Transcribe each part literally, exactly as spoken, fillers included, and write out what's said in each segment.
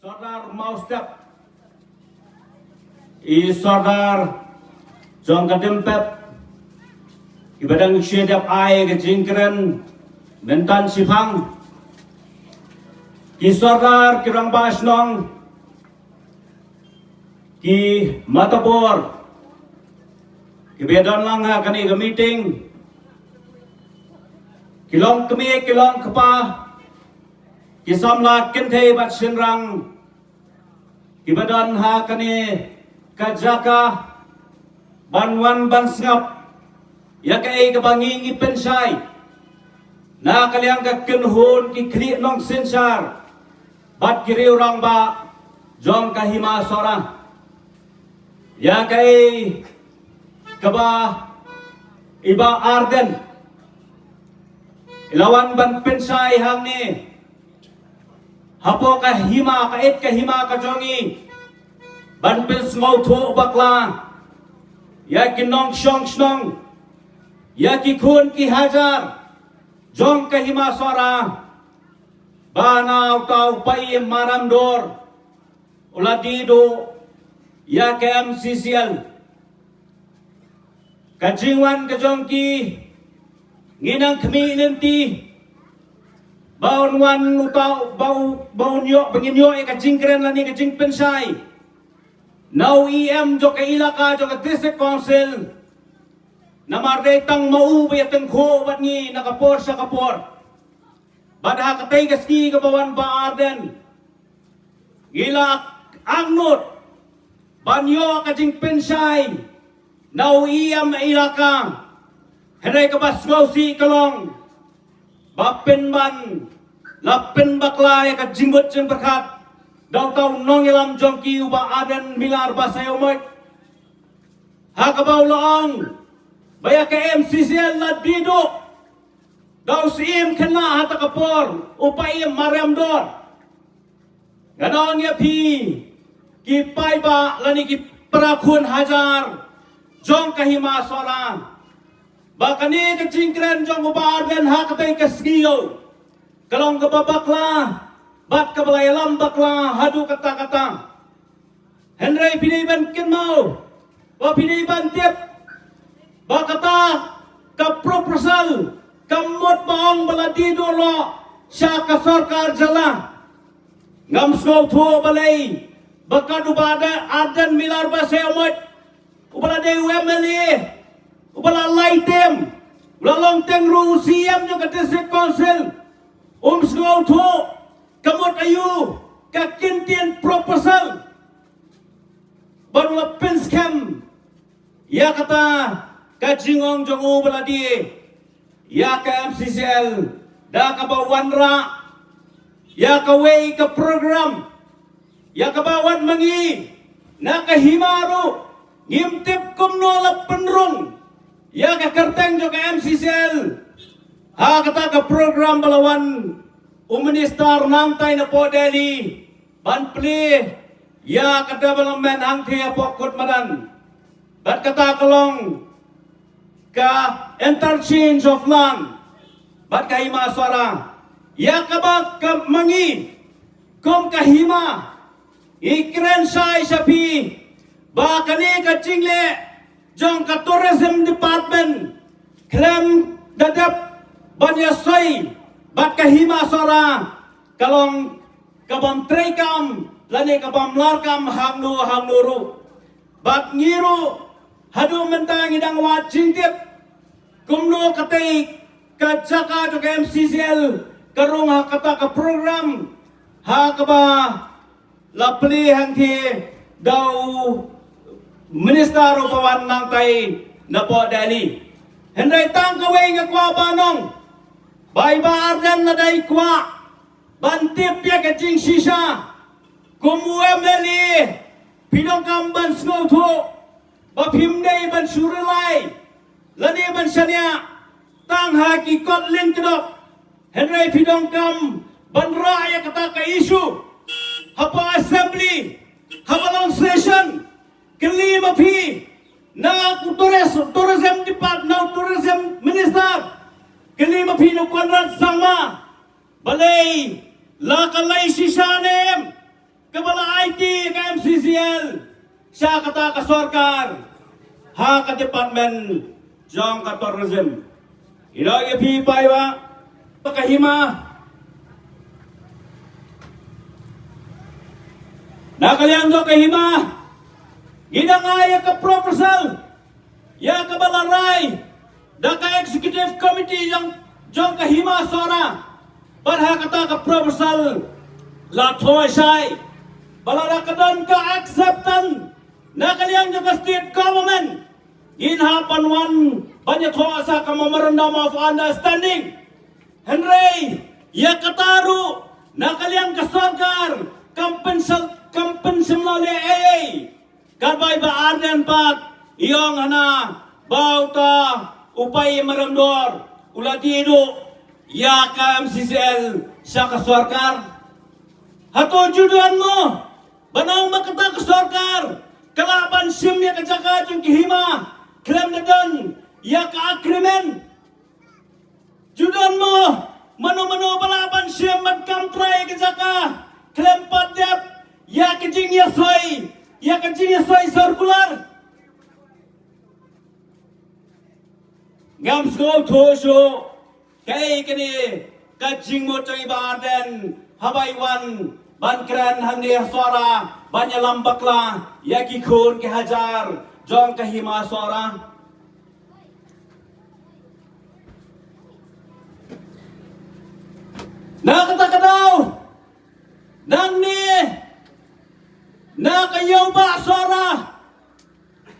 Sordar Mawstep, i Sordar jong ka Dieng Pep, i ba dang shu dep ai ka jingkren mynta shiphang, ki Sordar, ki Rangbah Shnong, ki Matabor ki ba don lang ha kane ka meeting, ki long kmie, ki long kpa, ki samla kynthei bad shynrang ki ba don ha kane ka jaka ban wan ban sngap ïa kaei kaba ngi ngi pynshai na ka liang ka kynhun ki khlieh nongsynshar bad ki riew rangbah jong ka Hima Sohra. Ïa kaei kaba i Bah Ardent i la wan ban pynshai hangne hapoh ka hima, ka eit ka hima ka jong i, ban pynsngewthuh bakla ïa ki nongshong shnong, ïa ki khun ki hajar jong ka Hima Sohra, ba na uta u paiem Maram Dor u la die duh ïa ka M C C L. Ka jingwan ka jong ki, ngi nang khmih lynti ba un wan uta, ba u, ba un ïoh, ba ngin ïoh ïa ka jingkren lane ka jingpynshai na u E M jong ka elaka, jong ka District Council. Namar dei tang ma u ba ïa tyngkhuh bad ngi na ka por sha ka por. Bad ha katei ka sngi kaba wan Bah Ardent, ngi la angnud ban ïoh ka jingpynshai na u E M elaka. Hynrei kaba sngewsih ka long ba pynban la pynbakla ïa ka jingmut jingpyrkhat da uta u nongïalam jong ki, u Bah Ardent Miller Basaiawmoit, ha kaba u la ong ba ïa ka M C C L la die duh da u Syiem khynnah ha kata ka por, u paiem Maram Dor. Ngan ong ïa phi, ki paidbah lane ki para khun hajar jong ka Hima Sohra, ba kane ka jingkren jong u Bah Ardent ha katei ka sngi ka long kaba bakla bad kaba la ïalam bakla haduh katta katta. Hynrei phi dei ban kynmaw, ba phi dei ban tip ba kata ka proposal ka mut ba ong ba la die duh noh sha ka sorkar jylla. Ngam sngewthuh balei ba kat u Bah Ardent Miller Basaiawmoit, uba la dei u M L A uba la lai term, u la long teng ruh u Syiem jong ka District Council, um sngewthuh ka mut aïu ka kyntien proposal ban u la pynskhem ïa kata ka jingong jong u ba la die ïa ka M C C L da kaba wanrah ïa kawei ka program, ïa kaba wat ma ngi na ka hima ruh ngim tip kumno la pynrung ïa ka kyrteng jong ka M C C L ha kata ka program ba la wan u minister nangtai napoh Delhi ban plie ïa ka development hangthie hapoh Kut Madan. Bad kata ka long ka interchange of land bad ka Hima Sohra, ïa kaba ka ma ngi kum ka hima ngi kren shai sha phi ba kane ka jingleh jong ka Tourism Department khlem da dep ban ïasoi bad ka Hima Sohra ka long ka bym treikam lane ka bym larkam hangno hangno ruh. Bad ngi ruh haduh mynta ngi dang wad jingtip kumno katei ka jaka jong ka M C C L ka rung ha kata ka program ha kaba la plie hangthie da u minister uba wan nangtai napoh Delhi. Hynrei tang kawei nga kwah ban ong, ba i Bah Ardent lada i kwah ban tip ïa ka jingshisha kum u M L A, phi donkam ban sngewthuh ba phim dei ban shu rely lane ban shaniah tang ha ki kot lyngkdop. Hynrei phi donkam ban rah ïa kata ka issue hapoh assembly, haba long session. Kylli ma phi na u tourism, tourism department, na u tourism minister, kylli ma phi na u Conrad Sangma, balei la ka lai shisha ne em? kaba la aiti ka M C C L sha kata ka sorkar ha ka department jong ka tourism. Ino ïa phi paidbah ba ka hima, na ka liang jong ka hima ngi dang ai ïa ka proposal ïa kaba la rai da ka executive committee jong, jong ka Hima Sohra. Bad ha kata ka proposal la thoh shai ba lada ka don ka acceptance na ka liang jong ka state government, ngin hap ban wan ban ïathoh sa ka memorandum of understanding. Hynrei ïa kata ruh na ka liang ka sorkar kam pynshai, kam pynshai leh ei ei. Katba i Bah Ardent pat i ong hana ba uta u paidbah marwei u la dih duh ïa ka M C C L sha ka sorkar. Hato ju don mo ban ong ba kata ka sorkar ka lah ban shim ïa ka jaka jong ki hima khlem da don ïa ka agreement? Ju don mo mano mano ba lah ban shim ban kam trai ka jaka khlem pat dep ïa ka jingïasoi, ïa ka jingïasoi circular? Ngam sngewthuh shuh kaei kane ka jingmut jong i Bah Ardent haba i wan ban kren hangne ha Sohra ban ïalam bakla ïa ki khun ki hajar jong ka Hima Sohra. Na kata ka daw, nangne na ka ïew bah Sohra,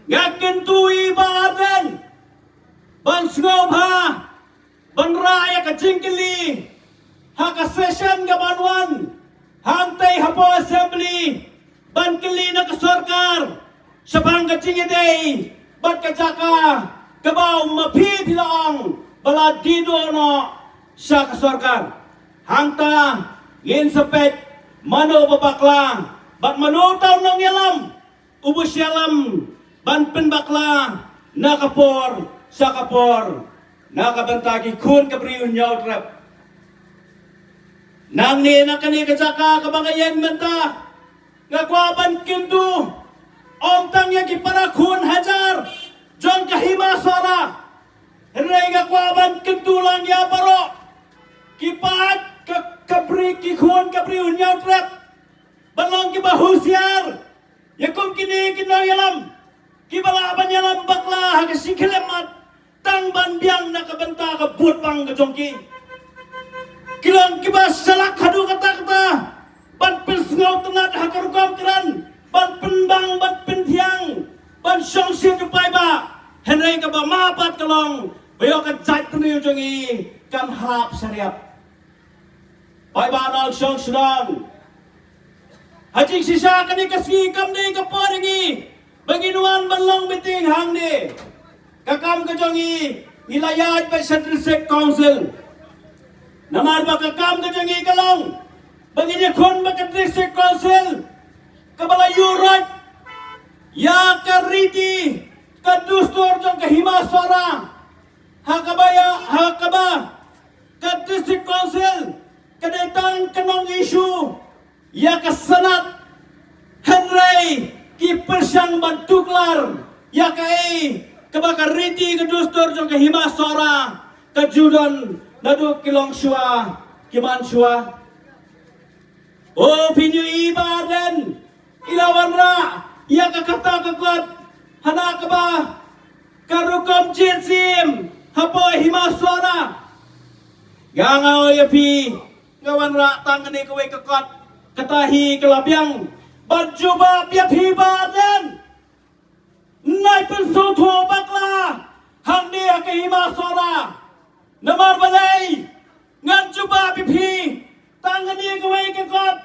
nga kyntu ïa i Bah Ardent ban sngewbha ban rah ïa ka jingkylli ha ka session kaban wan hangtei hapoh Assembly, ban kylli na ka sorkar shaphang ka jingïadei bad ka jaka kaba ma phi phi la ong ba la dih duh noh sha ka sorkar. Hangta ngin sa peit mano ba bakla bad mano uta u nongïalam uba shah lam ban pynbakla na ka por sha ka por na ka bynta ki khun ka Bri u Hynñiewtrep. Nangne na kane ka jaka kaba nga ïeng mynta, nga kwah ban kyntu ym tang ïa ki para khun hajar jong ka Hima Sohra, hynrei nga kwah ban kyntu lang ïa baroh ki paid ka, ka Bri, ki khun ka Bri u Hynñiewtrep ban long kiba husiar ïa kum kine ki nongïalam kiba lah ban ïalam bakla ha ka shi khyllipmat tang ban biang na ka bynta ka vote bank ka jong ki. Ki long kiba shalak haduh katta katta ban pynsngewtynnat ha ka rukom kren, ban pynbang, ban pynthiang, ban shongshit u paidbah. Hynrei kaba ma pat ka long ba ïoh ka jaitbynriew jong ngi kan hap shariat. Paidbah nongshong shnong, ha jingshisha kane ka sngi kam dei ka por ïa ngi ba ngin wan ban long meeting hangne. Ka kam ka jong ngi, ngi la ïaid beit sha District Council. Namar ba ka kam ka jong ngi ka long ba ngin ïakhun ba ka District Council kaba la ïuhroit ïa ka riti ka dustur jong ka Hima Sohra, ha kaba ïa, ha kaba ka District Council ka dei tang ka nong issue ïa ka Senate, hynrei ki pyrshang ban tuklar ïa kaei kaba ka riti ka dustur jong ka Hima Sohra ka ju don naduh ki long shuwa ki man shuwa. O phin ïohi Bah Ardent i la wanrah ïa ka kata ka kot hana kaba ka rukom jied syiem hapoh Hima Sohra. Nga ong ïa phi, nga wanrah tang kane kawei ka kot, kata hi ka la biang ban jubab ïa phi Bah Ardent. Nai pynsngewthuh bakla hangne ha ka Hima Sohra. Namar balei ngan jubab ïa phi tang kane kawei ka kot?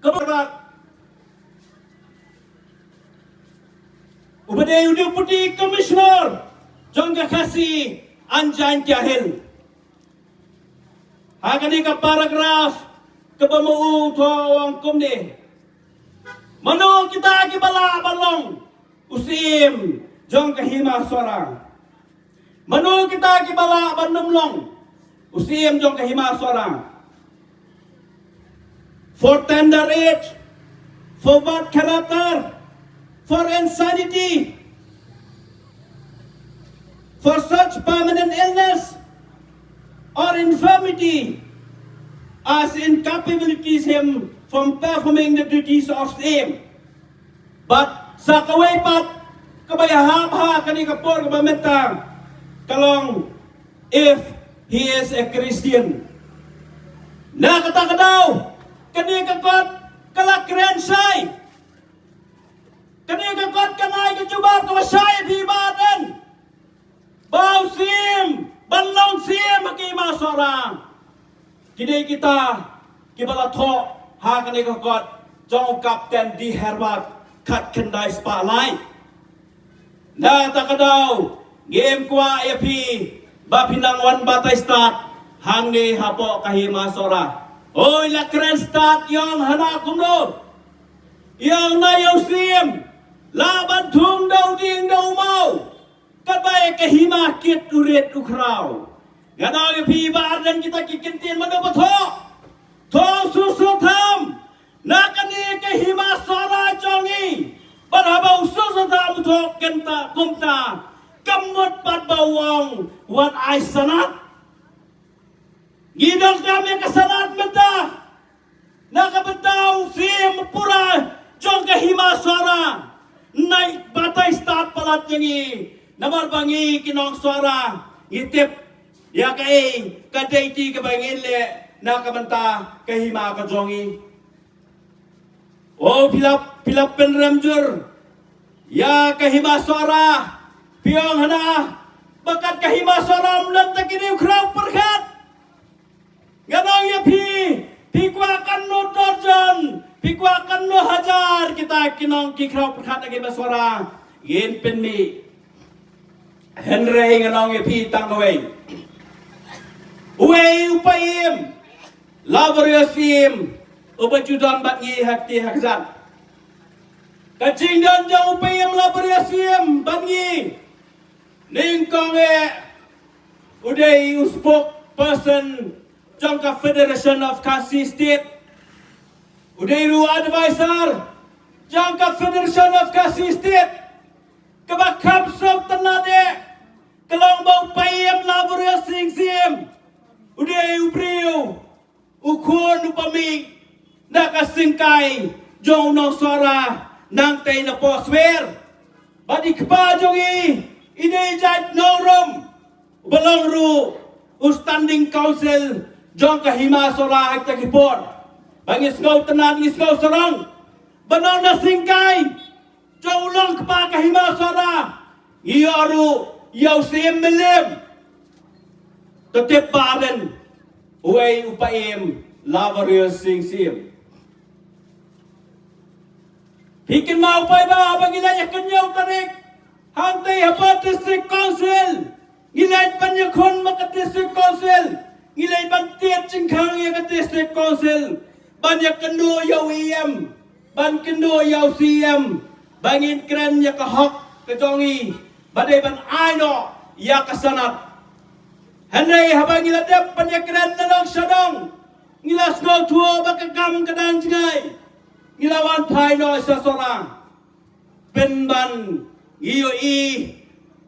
Ka ba uba dei u Deputy Commissioner jong ka Khasi and Jaintia Hills. Ha kane ka paragraph kaba ma u thoh u ong kumne: Mano kita kiba lah ban long u syiem jong ka Hima Sohra? Mano kita kiba lah ban nym long u syiem jong ka Hima Sohra? for tender age, for bad character, for insanity, for such permanent illness or infirmity as incapabilities him from performing the duties of same. But sa kawei pat kaba ïahap ha kane ka por kaba mynta ka long if he is a Christian. Na kata ka daw kane ka kot ka la kren shai. Kane ka kot kan ai ka jubab kaba shai ïa phi Bah Ardent. Ba u siem ban long siem ha ka Hima Sohra. Kine kita kiba la thoh ha kane ka kot jong u Captain D Herbert khatkhyndai spah lai. Na kata ka daw ngim kwah ïa phi ba phin nang wan batai stad hangne hapoh ka Hima Sohra. Oi, la kren stad ïong hana kumno. Ïong na ïa u siem la ban thung da u dieng da u maw. Katba ïa ka hima kit u rit u khraw. Nga ong ïa phi Bah Ardent kita ki kyntien mano ba thoh. Thoh suk suk tham na kane ka Hima Sohra jong ngi. Bad haba u suk suk tham u thoh kynta kumta, ka mut pat ba u ong wat ai sanad. Ngi donkam ïa ka sanad mynta na ka bynta u siem pura jong ka Hima Sohra. Nai batai stad palat ïa ngi namar ba ngi ki nong Sohra ngi tip ïa kaei ka deiti kaba ngin leh na ka bynta ka hima ka jong ngi. O phi la, phi la pynrem jur ïa ka Hima Sohra. Phi ong hana ba kat ka Hima Sohra ym don tang kine u khraw pyrkhat. Nga ong ïa phi, phi kwah katno dorjon, phi kwah katno hajar kita ki nong ki khraw pyrkhat na ka Hima Sohra, ngin pynmih. Hynrei nga ong ïa phi tang kawei. Uwei u paiem Laborious Syiem uba ju don bad ngi ha kti ha kjat. Ka jingdon jong u paiem Laborious Syiem bad ngi, nyngkong eh u dei u spokesperson jong ka Federation of Khasi State. U dei ruh u advisor jong ka Federation of Khasi State. Kaba kham sngewtynnat eh ka long ba u paiem Laborious Syiem u dei u briew u khun u pamih na ka syngkai jong u nong Sohra nangtei na Pohswer. Bad i kpa jong i, i dei jait nongrum uba long ruh u standing council jong ka Hima Sohra ha kita ki por. Ba ngi sngewtynnat ngi sngewsarong ba nong na syngkai jong u long kpa ka Hima Sohra ngi ïoh ruh ïa u Syiem Mylliem. To tip Bah Ardent uei u paiem Laborious Syiem. Phi kynmaw paidbah ba ngi la ïakynñiaw tarik hangtei hapoh District Council. Ngi leit ban ïakhun ma ka District Council. Ngi leit ban tied jingkhang ïa ka District Council. Ban ïakynduh ïa u E M, ban kynduh ïa u C M, ba ngin kren ïa ka hok ka jong ngi ba dei ban ai noh ïa ka sanad. Hynrei haba ngi la dep ban ïakren na nong sha nong, ngi la sngewthuh ba ka kam ka dang jngai. Ngi la wan phai noh sha Sohra. Pynban ngi ïohi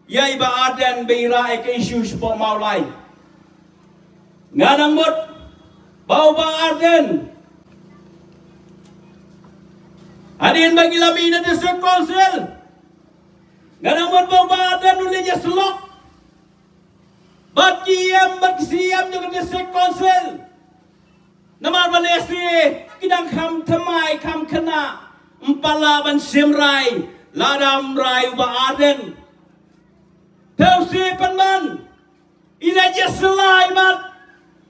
ïa i Bah Ardent ba i rah ïa ka issue shapoh Mawlai. Nga dang mut ba u Bah Ardent hadien ba ngi la mih na District Council, nga dang mut ba u Bah Ardent u leit ïasyllok bad ki E M bad ki C M jong ka District Council. Namar ba lehse ki dang kham thymmai kham khynnah, ym pat lah ban shim rai lada ym rai u Bah Ardent. Te u C M pynban i la ïasylla i mat,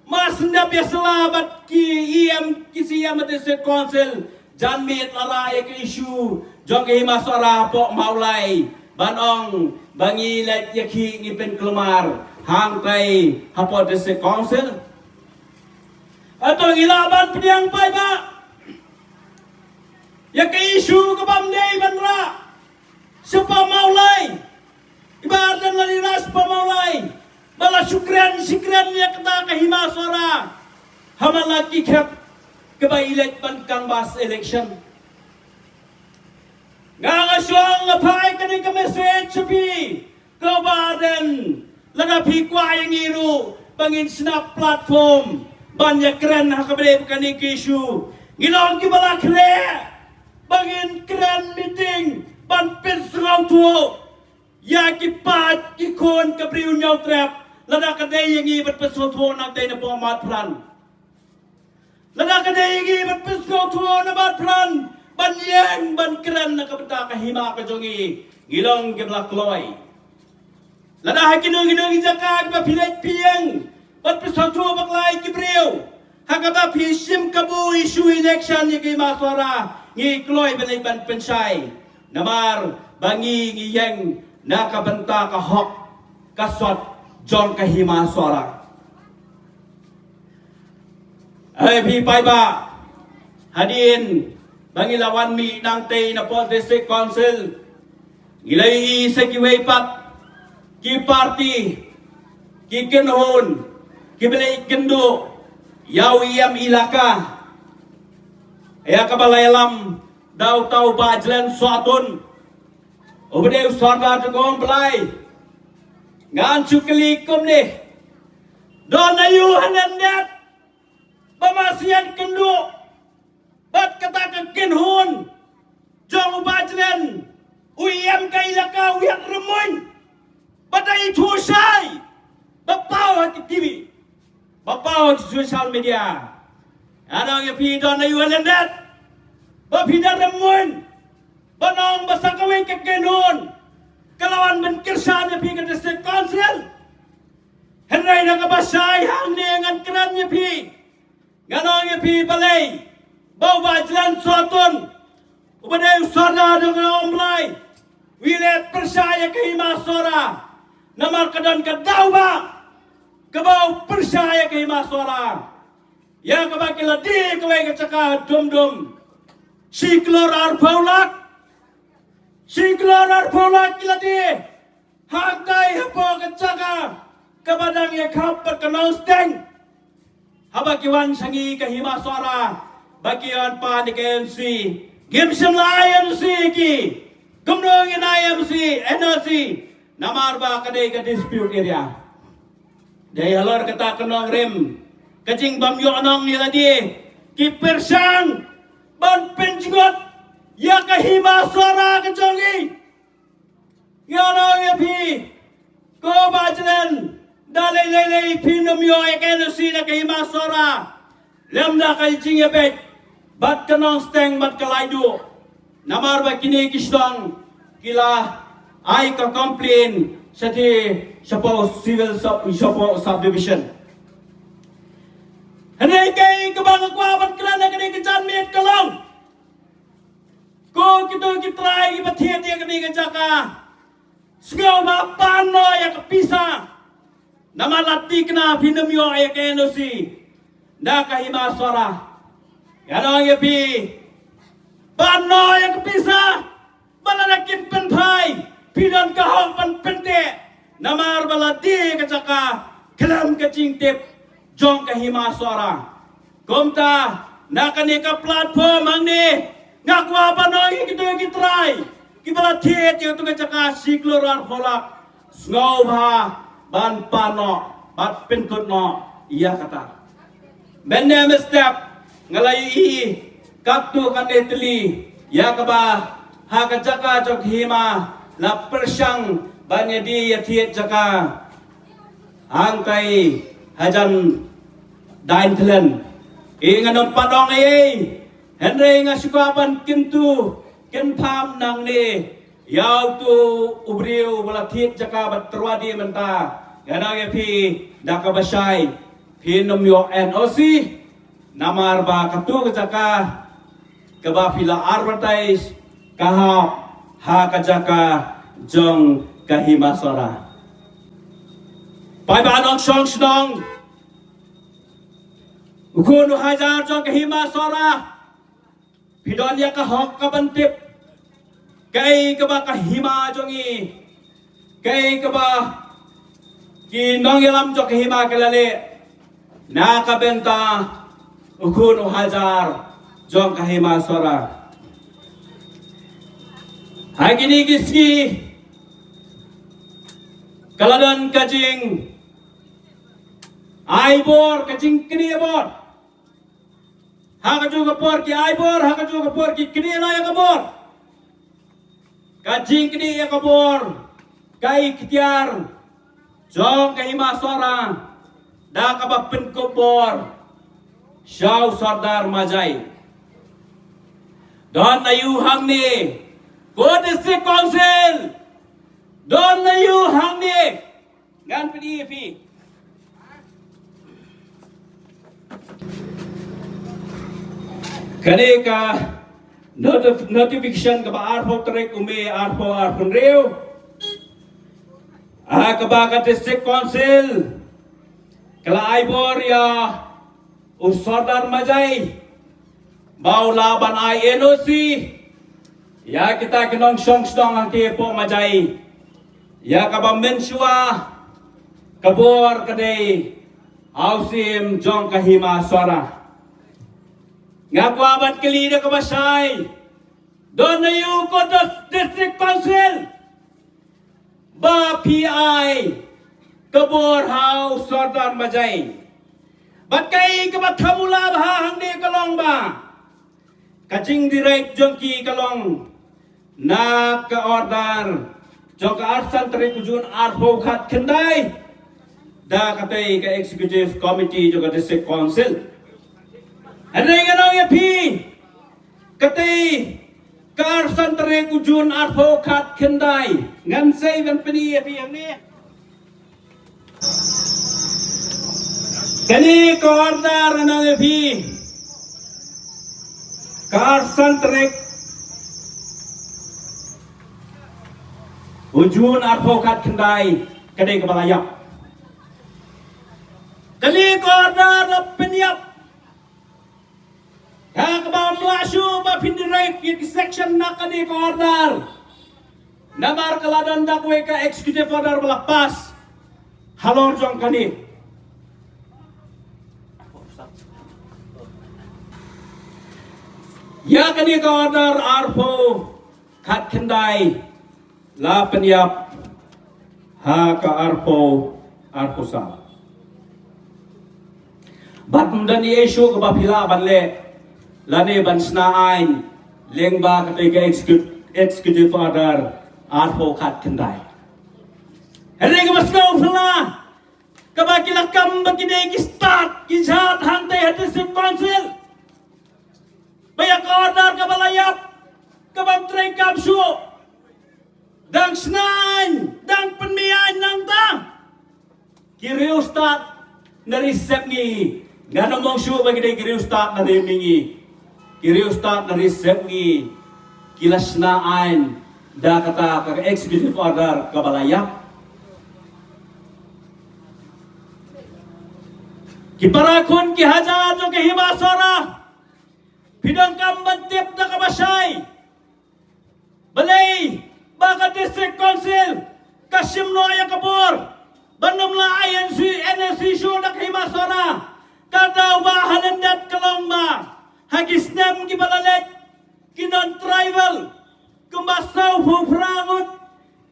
mar shen dep ïasylla bad ki E M ki C M District Council. Janmiet la rah ïa ka issue jong ka Hima Sohra hapoh Mawlai ban ong ba ngi leit ïakhih ngi pynkulmar hangtei hapoh District Council. Hato ngi lah ban pdiang paidbah ïa ka issue ka bym dei ban rah shapoh Mawlai? I Bah Ardent la dei rah shapoh Mawlai ba la shu kren shi kren ïa kata ka Hima Sohra ha man la ki khep kaba i leit ban canvass election. Nga nga shong nga phai kane ka message sha phi, ko Bah Ardent, lada phi kwah ïa ngi ruh ba ngin shna platform ban ïakren ha kaba ïadei bad kane ka issue, ngi long kiba la khreh ba ngin kren meeting ban pynsngewthuh ïa ki paid ki khun ka Bri u Hynñiewtrep, lada ka dei ïa ngi ban pynsngewthuh na ka dei na Bah Martin. Lada ka dei ïa ngi ban pynsngewthuh na Bah Martin ban ïeng ban kren na ka bynta ka hima ka jong ngi, ngi long kiba la kloi. Lada ha kino kino ki jaka kiba phi leit phi ïeng ban pynsngewthuh bakla ïa ki briew ha kaba phi shim kabu issue election ïa ka hima Sohra, ngi kloi ban leit ban pynshai. Namar ba ngi ngi ïeng na ka bynta ka hok ka sot jong ka hima Sohra. Hei phi paidbah, hadien ba ngi la wan mih nangtei na pdeng District Council, ngi la ïohi sa kiwei pat ki party, ki kynhun, kiba la ïakynduh ïa u E M elaka, ïa kaba la ïalam da uta u Bah Jlan Sohtun, uba dei u Sordar jong ka Umblai. Ngan shu kylli kumne, don aïu hangne ba ma sien kynduh bad kata ka kynhun jong u Bah Jlan, u E M ka elaka, u Wiat Rymmon, ba da ithuh shai ba paw ha ki T V, ba paw ha ki social media? Nga ong ïa phi, don aïu hangne ba phi da rymmon ban ong ba sa kawei ka kynhun ka la wan ban kyrshan ïa phi ka District Council? Hynrei na kaba shai hangne ngan kren ïa phi, ngan ong ïa phi balei ba u Bah Jlan Sohtun, uba dei u Sordar jong ka Umblai, u leh pyrshah ïa ka hima Sohra. Namar ka don ka daw ba kaba u pyrshah ïa ka hima Sohra, ïa kaba ki la die kawei ka jaka Dumdum, shi klur arphew lak, shi klur arphew lak ki la die. Hangtai hapoh ka jaka kaba dang ïakhap bad ka Nongsteng. Haba ki wan sha ngi ka hima Sohra, ba ki wan pan ïa ka N O C, ngim shym la ai N O C ïa ki. Kumno ngin ai N O C, N O C? Namar ba ka dei ka dispute area. Dei halor kata ka nongrim, ka jingbym ïoh nong ïa lade, ki pyrshang ban pynjngut ïa ka hima Sohra ka jong ngi. Nga ong ïa phi, ko Bah Jlan, da lei lei lei phin ym ïoh ïa ka N O C na ka hima Sohra lem da ka jingïabeit bad ka Nongsteng bad ka Laitduh. Namar ba kine ki shnong ki la ai ka complain shathie shapoh civil sub, shapoh subdivision. Hynrei kaei kaba nga kwah ban kren ha kane ka janmiet ka long, ko kito ki trai kiba thied ïa kane ka jaka, sngewbha pan noh ïa ka pisa. Namar la thikna phin ym ïoh ïa ka N O C na ka hima Sohra. Nga ong ïa phi, pan noh ïa ka pisa. Ba lada kim pynphai, phi don ka hok ban pynteh. Namar ba la die ka jaka khlem ka jingtip jong ka hima Sohra. Kumta na kane ka platform hangne, nga kwah ban ong ïa kito ki trai kiba la thied ïa kato ka jaka shi klur arphew lak, sngewbha ban pan noh bad pynkut noh ïa kata. Mynne mynstep nga la ïohi katto katne tylli ïa kaba ha ka jaka jong ka hima la pyrshang ban ïadie ïathied jaka hangtai hajan Dainthlen. Ngan ym pat ong ei ei, hynrei nga sngewbha ban kyntu kynpham nangne ïa uto u briew ba la thied jaka bad tyrwa die mynta. Nga ong ïa phi, da kaba shai phin ym ïoh N O C. Namar ba kato ka jaka kaba phi la advertise ka hap ha ka jaka jong ka hima Sohra. Paidbah nongshong shnong, u khun u hajar jong ka hima Sohra, phi don ïa ka hok ka ban tip kaei kaba ka hima jong ngi, kaei kaba ki nongïalam jong ka hima ki la leh na ka bynta u khun u hajar jong ka Hima Sohra. Ha kine ki sngi ka la don ka jing ai bor, ka jingknieh bor. Ha kajuh ka por ki ai bor, ha kajuh ka por ki knieh noh ïa ka bor. Ka jingknieh ïa ka bor ka iktiar jong ka Hima Sohra da kaba pynkup bor sha u Sordar Majai. Don aiu hangne ko District Council? Don aiu hangne? Ngan pyni ïa phi. Kane ka notif- notification kaba arphew tarik u May arphew arphew hynriew. Ah, kaba ka District Council ka la ai bor ïa u Sordar Majai ba u lah ban ai N O C ïa kita ki nongshong shnong hangtei hapoh Majai ïa kaba mynshuwa ka bor ka dei ha u syiem jong ka Hima Sohra. Nga kwah ban kylli da kaba shai, don aiu ko District Council ba phi ai ka bor ha u Sordar Majai? Bad kaei kaba thamula bha hangne ka long ba ka jingdirect jong ki ka long na ka order jong ka arphew san tarik u June arphew khatkhyndai da katei ka Executive Committee jong ka District Council. Hynrei ngan ong ïa phi, katei ka arphew san tarik u June arphew khatkhyndai, ngan sei ban pyni ïa phi hangne. Kane ka order ngan ong ïa phi, ka arphew san tarik u June arphew khatkhyndai, kane kaba la ïap. Kane ka order la pynïap. Ha kaba ym lah shuh ba phin direct ïa ki section na kane ka order. Namar ka la don da kawei ka executive order ba la pass halor jong kane. Ïa kane ka order arphew khatkhyndai la pynïap ha ka arphew arphew saw. Bad ym don ei ei shuh kaba phi lah ban leh lane ban shna aiñ lyngba katei ka execu- executive order arphew khatkhyndai. Hynrei kaba sngewphylla kaba ki la kam ba ki dei ki stad ki jait hangtei ha District Council. Ba ïa ka order kaba la ïap ka bym trei kam shuh. Dang shna aiñ, dang pynmih aiñ nangta. Ki riewstad na ri sepngi, ngan ym ong shuh ba ki dei ki riewstad na ri mihngi. Ki riewstad na ri sepngi ki la shna aiñ da kata ka executive order kaba la ïap. Ki para khun ki hajar jong ka Hima Sohra, phi donkam ban tip da kaba shai. Balei ba ka District Council ka shim noh ïa ka bor ban ym lah ai N O C, N O C shuh da ka Hima Sohra? Ka daw ba ha lyndet ka long ba ha ki snem kiba la leit ki non-tribal kumba sawphew phra ngut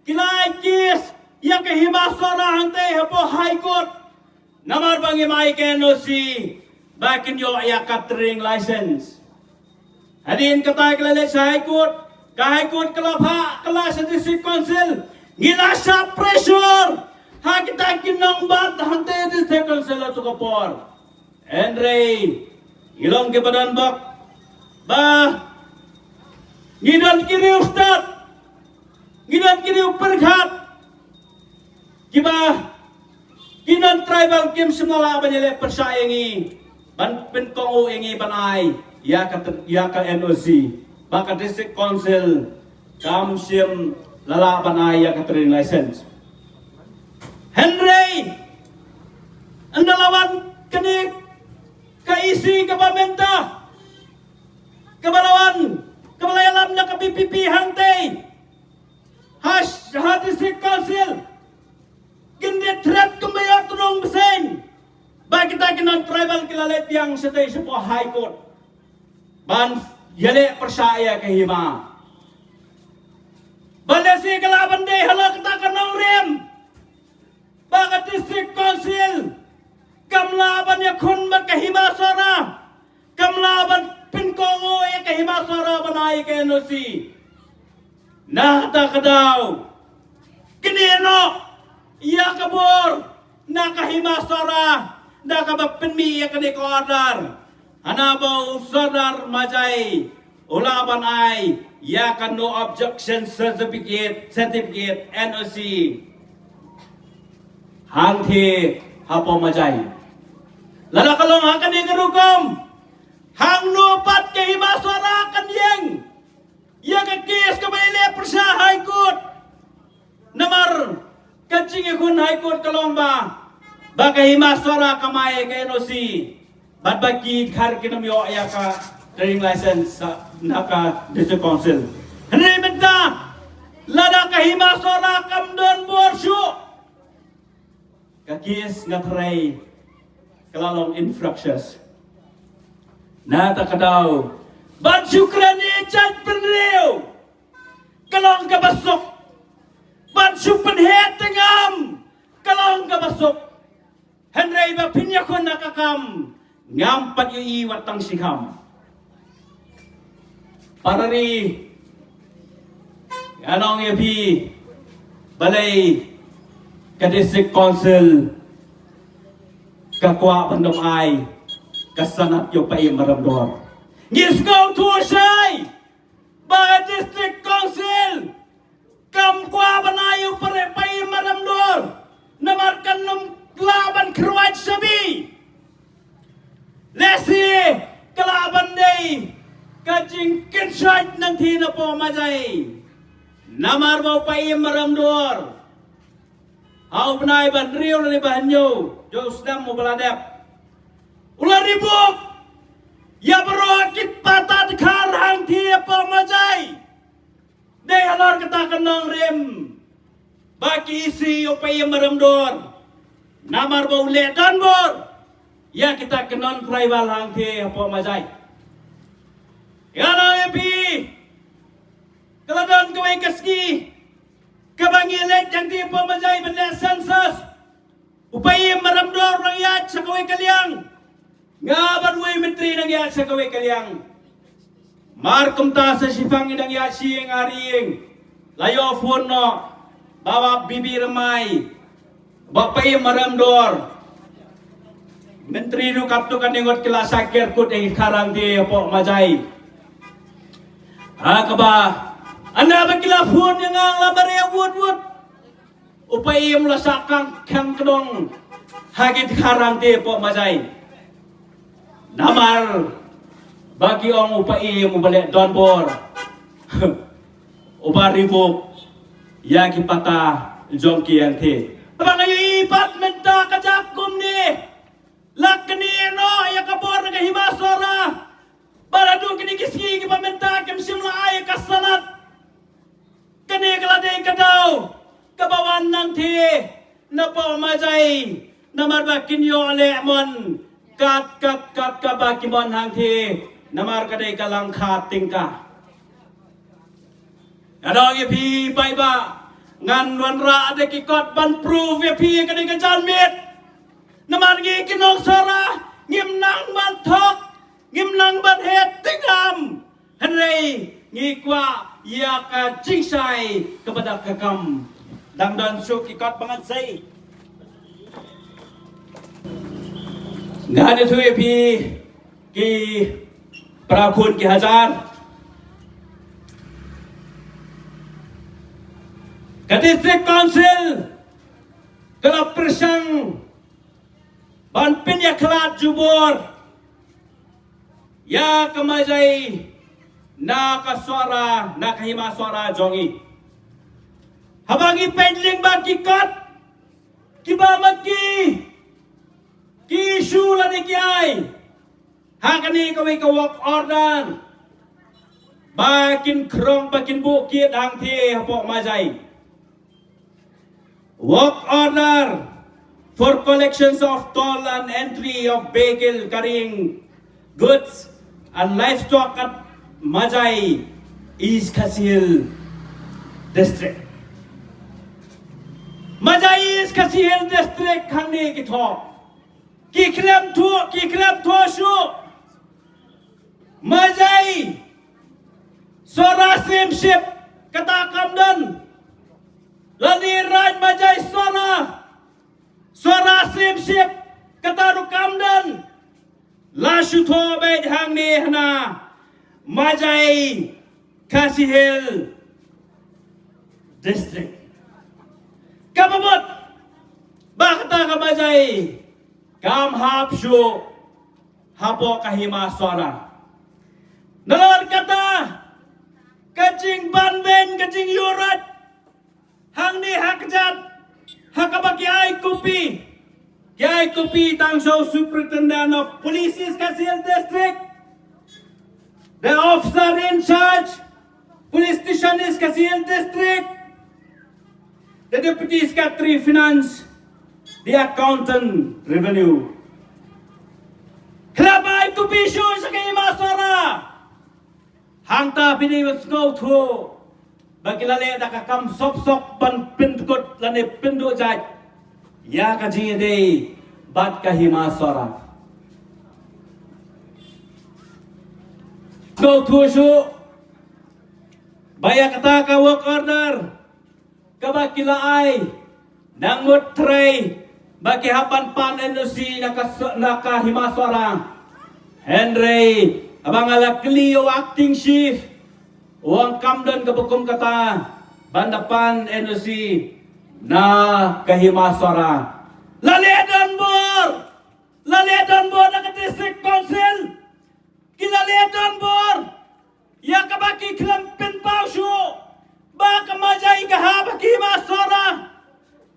ki la ai case ïa ka Hima Sohra hangtei hapoh High Court. Namar ba ngim ai ka N O C ba kin ïoh ïa ka trading license. Hadien kata ka la leit sha High Court, ka High Court ka la phah, ka la sha District Council. Ngi la shah pressure ha kita ki nongbat hangtei District Council ha tu ka por. Hynrei ngi long kiba don bok ba ngi don ki riewstad, ngi don ki riewpyrkhat kiba ki non-tribal kim shym la lah ban ïaleh pyrshah ïa ngi ban pynkohnguh ïa ngi ban ai ïa ka tr- ïa ka N O C, ba ka District Council kam shym la lah ban ai ïa ka trading license. Hynrei ynda la wan kane ka E C kaba mynta, kaba la wan, kaba la ïalam na ka B P P hangtei ha, ha District Council, kin dei thret kumba ïoh tnong bseiñ. Ba kita ki non tribal ki la leit biang shatei shapoh High Court ban ïaleh pyrshah ïa ka hima. Ba lehse ka lah ban dei halor kata ka nongrim ba ka District Council kam lah ban ïakhun bad ka hima Sohra, kam lah ban pynkohnguh ïa ka hima Sohra ban ai ka N O C. Na kata ka daw, kynnoh ïa ka bor na ka hima Sohra da kaba pynmih ïa kane ka order. Hana ba u Sordar Majai u lah ban ai ïa ka no objection certificate, certificate N O C hangthie hapoh Majai. Lada ka long ha kane ka rukom, hangno pat ka hima Sohra kan ïeng ïa ka case kaba ïaleh pyrshah High Court? Namar ka jingïakhun High Court ka long ba, ba ka hima Sohra kam ai ka N O C bad ba ki Dkhar kin ym ïoh ïa ka trading license na ka District Council. Hynrei mynta lada ka hima Sohra kam don bor shuh, ka case nga tharai ka la long infructuous. Na kata ka daw, ban shu kren ïa ka jaitbynriew ka long kaba suk, ban shu pynheh tyngam ka long kaba suk. Hynrei ba phin ïakhun ha ka kam ngam pat ïohi wat tang shikham. Para ri, ngan ong ïa phi, balei ka District Council ka kwah ban ym ai ka sanad ïa u Paiem Maramdor? Ngi sngewthuh shai ba ka District Council kam kwah ban ai ïa u Paiem Maramdor namar kan ym lah ban kyrwat shabi. Lehse ka lah ban dei ka jingkynshoit nangthie napoh Majai. Namar ba u Paiem Maramdor ha u bnai ba hynriew lane ba hynñiew jong u snem uba la dep, u la ri buk ïa baroh ki pata Dkhar hangthie hapoh Majai. Dei halor kata ka nongrim ba ki isih ïa u Paiem Maramdor namar ba u leh donbor ïa kita ki non tribal hangthie hapoh Majai. Ngan ong ïa phi, ka la don kawei ka sngi kaba ngi leit hangthie hapoh Majai ban leh census. U Paiem Maramdor u nang ïaid sha kawei ka liang, nga bad uwei u myntri nang ïaid sha kawei ka liang. Mar kumta sa shiphang ngi dang ïaid shi ïing ar ïing, la ïoh phone noh ba Bah B B Rymbai, Bah Paiem Maramdor, myntri ruh katto katne ngut ki la shah ker kut ïa ki Dkhar hangthie hapoh Majai. Ha kaba ynda ba ki la phone ïa nga la mareh wut wut, u Paiem u la shah khang khang kdong ha ki Dkhar hangthie hapoh Majai. Namar ba ki ong u Paiem uba leh donbor uba ri buk ïa ki pata jong ki hangthie. Haba nga ïohi pat mynta ka jaka kumne, la kynnoh ïa ka bor na ka hima Sohra ba la dei kine ki sngi kiba mynta kim shym la ai ka sanad. Kane ka la dei ka daw kaba wan nangthie napoh Majai namar ba kin ïoh leh mon kat kat kat kaba ki mon hangthie namar ka dei ka langkhat tyngka. Nga ong ïa phi paidbah, ngan wanrah da ki kot ban prove ïa phi ka dei ka janmiet. Namar ngi ki nong Sohra ngim nang ban thok, ngim nang ban heh tyngam. Hynrei ngi kwah ïa ka jingshai kaba da ka kam. Dang don shuh ki kot ba ngan sei. Ngan ïathuh ïa phi ki para khun ki hajar. Ka District Council ka la pyrshang ban pynïakhlad jubor ïa ka Majai na ka Sohra, na ka hima Sohra jong ngi. Haba ngi peit lyngba ki kot kiba ma ki, ki issue lane ki ai ha kane kawei ka work order ba kin khrong, ba kin buh kit hangthie hapoh Majai. Work order for collections of toll and entry of vehicle carrying goods and livestock at Majai, East Khasi Hills District. Majai, East Khasi Hills District hangne ki thoh. Ki khlem thoh, ki khlem thoh shuh. Majai Sohra Syiemship kata kam don. Lane Raid Majai Sohra, Sohra Syiemship kata ruh kam don. La shu thoh beit hangne hana Majai Khasi Hills District. Kaba mut ba kata ka Majai kam hap shuh hapoh ka Hima Sohra. Nalor kata ka jingbanbeiñ, ka jingïuhroit hangne ha kjat, ha kaba ki ai copy, ki ai copy tang sha u Superintendent of Police East Khasi Hills District, the officer in charge, Police Station East Khasi Hills District, the Deputy Secretary Finance, the Accountant Revenue. Khlem ai copy shuh sha ka Hima Sohra. Hangta phi dei ban sngewthuh ba ki la leh da ka kam sop sop ban pyndkut lane pynduh jait ïa ka jingïadei bad ka Hima Sohra. Sngewthuh shuh ba ïa kata ka work order kaba ki la ai, nang mut trei ba ki hap ban pan N O C na ka so-, na ka Hima Sohra. Hynrei haba nga la kylli ïa u acting chief, u ong kam don kaba kum kata ban da pan N O C na ka Hima Sohra. La leh donbor, la leh donbor na ka district council. Ki la leh donbor ïa kaba ki khlem pynpaw shuh ba ka Majai ka hap ha ka Hima Sohra,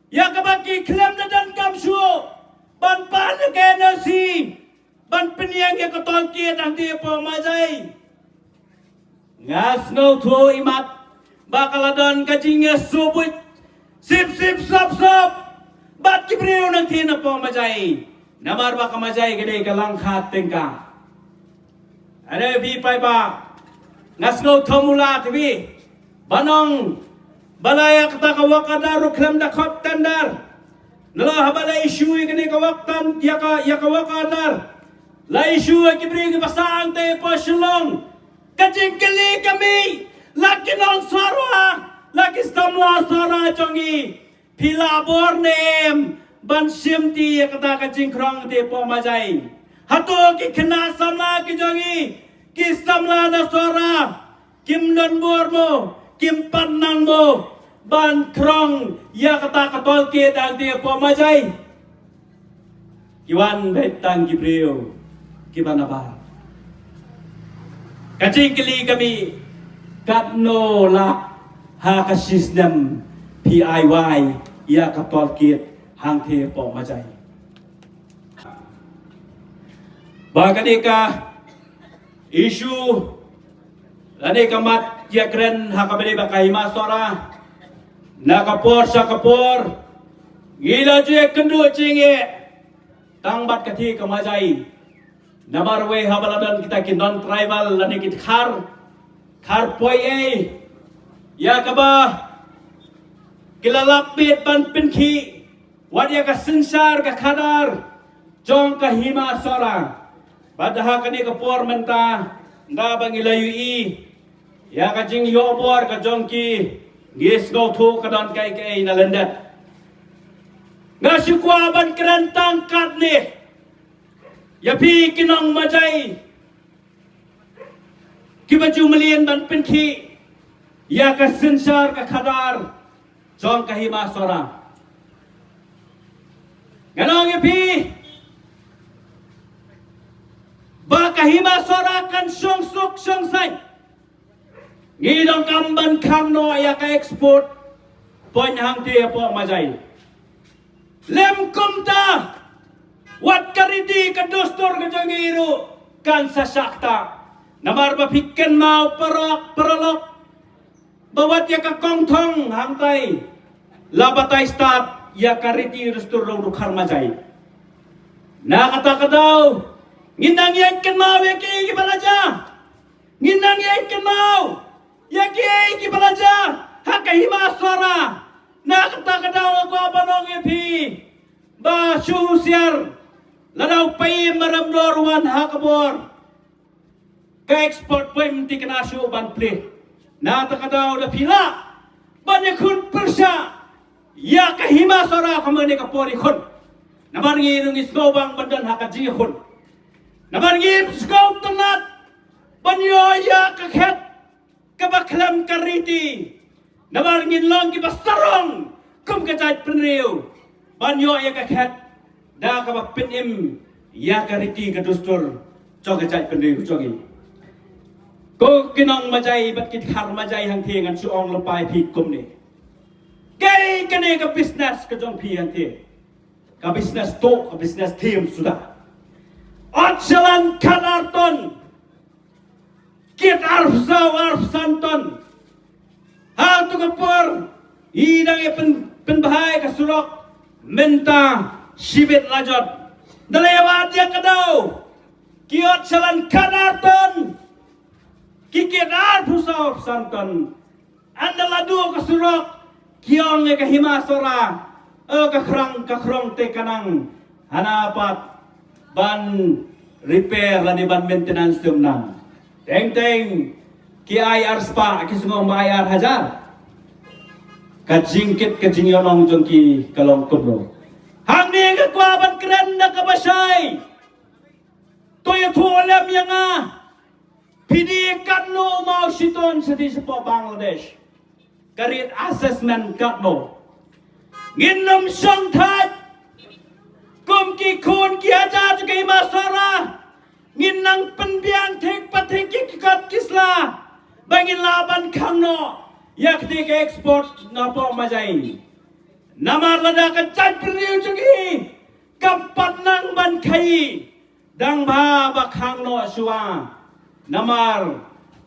ïa kaba ki khlem da donkam shuh ban pan ïa ka N O C ban pynïeng ïa ka tollgate hangtei hapoh Majai. Nga sngewthuh imat ba ka la don ka jingïasyllok sip sip sop sop bad ki briew nangtei napoh Majai, namar ba ka Majai ka dei ka lyngkha tyngka. Are phi paidbah, nga sngewthuh mula tbit ban ong ba la ïa kata ka work order ruh khlem da khot tender. Nalor haba la issue ïa kane ka work ten-, ïa ka, ïa ka work order, la issue ïa ki briew kiba sah hangtei hapoh Shillong. Ka jingkylli ka mih, la ki nong Sohra, la ki samla Sohra jong ngi, phi la bor ne em ban shim ti ïa kata ka jingkhrong hangtei hapoh Majai? Hato ki khynnah samla ki jong ngi, ki samla na Sohra, kim don bor mo, kim pat nang mo ban khrong ïa kata ka tollgate hangtei hapoh Majai? Ki wan beit tang ki briew kiba nabar. Ka jingkylli ka mih, katno lak ha ka shisnem phi ai wai ïa ka tollgate hangtei hapoh Majai? Ba kane ka issue lane ka mat ïakren ha kaba ïadei bad ka Hima Sohra, na ka por sha ka por ngi la ju ïakynduh jingeh tang bad katei ka Majai. Namar wei haba la don kita ki non-tribal lane ki dkhar, khar poi ei, ïa kaba ki la lap beit ban pynkhih wat ïa ka synshar ka khadar jong ka Hima Sohra. Bad ha kane ka por mynta, nga ba ngi la ïohi ïa ka jingïoh bor ka jong ki, ngi sngewthuh ka don kaei kaei na lyndet. Nga shu kwah ban kren tang katne ïa phi ki nong Majai kiba ju mlien ban pynkhih ïa ka synshar ka khadar jong ka Hima Sohra. Ngan ong ïa phi ba ka Hima Sohra kan shong suk shong saiñ. Ngi donkam ban khang noh ïa ka export point hangtei hapoh Majai. Lym kumta, wat ka riti ka dustur ka jong ngi ruh kan sa shah ktah. Namar ba phi kynmaw paralok, paralok, ba wat ïa ka kongthong hangtai la batai stad ïa ka riti dustur ruh dkhar majai. Na kata ka daw ngin nang ïa kynmaw ïa ki, ki ba la jia. Ngin nang ïa kynmaw ïa ki, ki ba la jia ha ka Hima Sohra. Na kata ka daw nga kwah ban ong ïa phi ba shu husiar. Lada u paiem marem dor wan ha ka bor, ka export paiem thikna shu ban plie. Na kata ka daw da phi lah ban ïakhun pyrshah ïa ka Hima Sohra kumne ka por ïakhun. Namar ngi ruh ngi sngewbang ban don ha ka jingïakhun. Namar ngim sngewtynnat ban ïoh ïa ka khet kaba khlem ka riti. Namar ngin long kiba sarong kum ka jaitbynriew ban ïoh ïa ka khet da kaba pynim ïa ka riti ka dustur jong ka jaitbynriew jong ngi. Ko ki nong majai bad ki dkhar majai hangthie, ngan shu ong lypa ïa phi kumne. Kaei kane ka business ka jong phi hangthie? Ka business to, ka business thiem suda. Ot shalan khatar ton, kit arphew saw arphew san ton. Ha tu ka por i dang ïa pyn, pynbha ïa ka surok mynta shibit la jot. Da la ïa wad ïa ka daw, ki ot shalan khatar ton, ki kit arphew saw arphew san ton. Ynda la duh ka surok, ki ong ïa ka Hima Sohra, o ka khrong, ka khrong te ka nang hana pat ban repair lane ban maintenance te ym nang. Teng teng ki ai arspah, ki sngewbha ai ar hajar. Ka jingkit ka jingïohnong jong ki ka long kumno? Hangne nga kwah ban kren da kaba shai. To ïathuh lem ïa nga. Phi die katno u maw shitom shathie shapoh Bangladesh? Ka rit assessment katno? Ngin ym shong thait kum ki khun ki hajar jong ka Hima Sohra. Ngin nang pynbiang thik pa thik ki kot ki sla ba ngin lah ban khang noh ïa kti ka export napoh majai. Namar lada ka jaitbynriew jong ngi kam pat nang ban khaïi, dang bha ba khang noh shuwa. Namar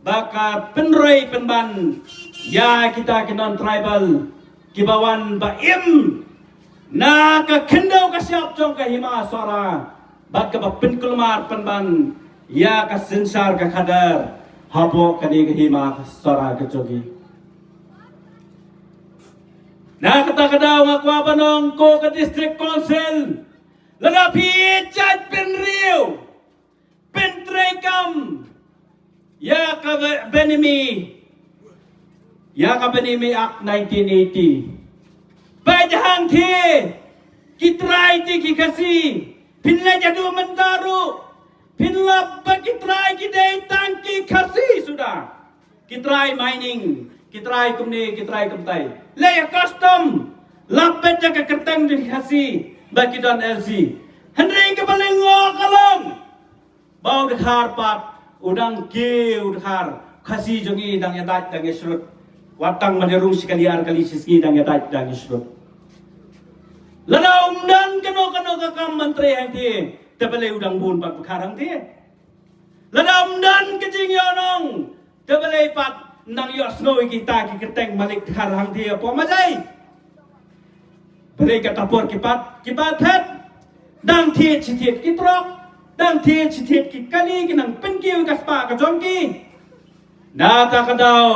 ba ka pynroi pynban ïa kita ki non tribal kiba wan ba im na ka khyndew ka shyiap jong ka Hima Sohra bad kaba pynkulmar pynban ïa ka synshar ka khadar hapoh kane ka Hima Sohra ka jong ngi. Na kata ka daw nga kwah ban ong ko ka District Council, lada phi ïeit jaitbynriew, pyntreikam ïa ka be-, Benami, ïa ka Benami Act nineteen eighty. Peit hangthie, ki trai te ki Khasi, phin leit haduh mynta ruh, phin lap ba ki trai ki dei tang ki Khasi suda. Ki trai mining, ki trai kumne, ki trai kumtai. Leit ha custom, lap beit ïa ka kyrteng jong ki Khasi ba ki don L C. Hynrei kaba lyngngoh ka long ba u dkhar pat u dang kiew, u dkhar Khasi jong ngi dang ïadait dang ïashrut. Wat tang ban ïarung shi kali ar kali shi sngi dang ïadait dang ïashrut. Lada ym don kano kano ka kam myntri hangthie, te balei u dang bun pat u dkhar hangthie? Lada ym don ka jingïohnong, te balei pat nang ïohsngew ïa kita ki kyrteng malik dkhar hangthie hapoh majai? Balei kata por ki pat, ki pat phet, dang thied shi thied ki trok, dang thied shi thied ki kali, ki nang pynkiew ïa ka spah ka jong ki. Na kata ka daw,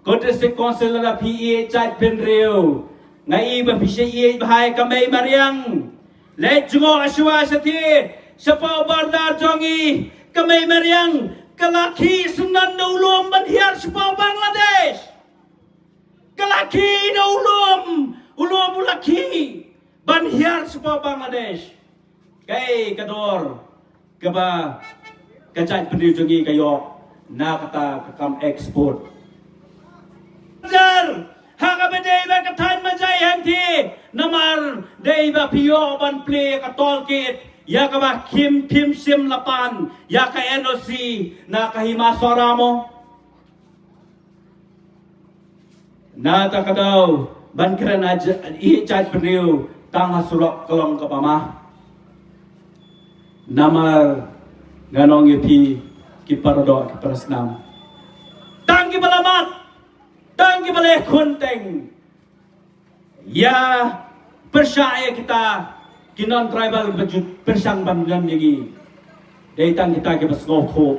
ko District Council, lada phi ïeit jaitbynriew, nga i ba phi shu ïeit bha ïa ka mei mariang. Leit jngoh shuwa shathie, shapoh border jong ngi, ka mei mariang ka la khih syndon da u lum ban hiar shapoh Bangladesh. Ka la khih da u lum, u lum u la khih ban hiar shapoh Bangladesh. Kaei ka dor kaba ka jaitbynriew jong ngi ka ïoh na kata ka kam export? Jar ha kaba dei ba ka thaiñ Majai hangthie, namar dei ba phi ïoh ban plie ka toll gate, ïa kaba kim phim shym la pan ïa ka N O C na ka Hima Sohra mo. Na kata ka daw ban kren ha j-, ïeit jaitbynriew tang ha surok ka long kaba ma. Namar ngan ong ïa phi ki paradoh ki parasnam, tang kiba la mad, tang kiba la ïakhun teng ïa pyrshah ïa kita ki non tribal ba ju pyrshang ban ïa ngi. Dei tang kita kiba sngewthuh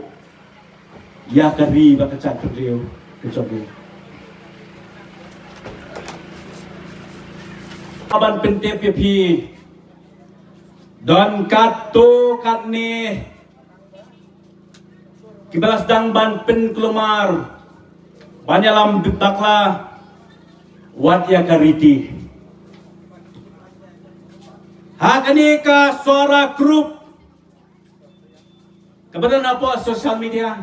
ïa ka ri bad ka jaitbynriew ka jong ngi. Ban pyntip ïa phi, don katto katne kiba la sdang ban pynkulmar ban ïalam bakla wat ïa ka riti. Ha kane ka Sohra group kaba don hapoh social media,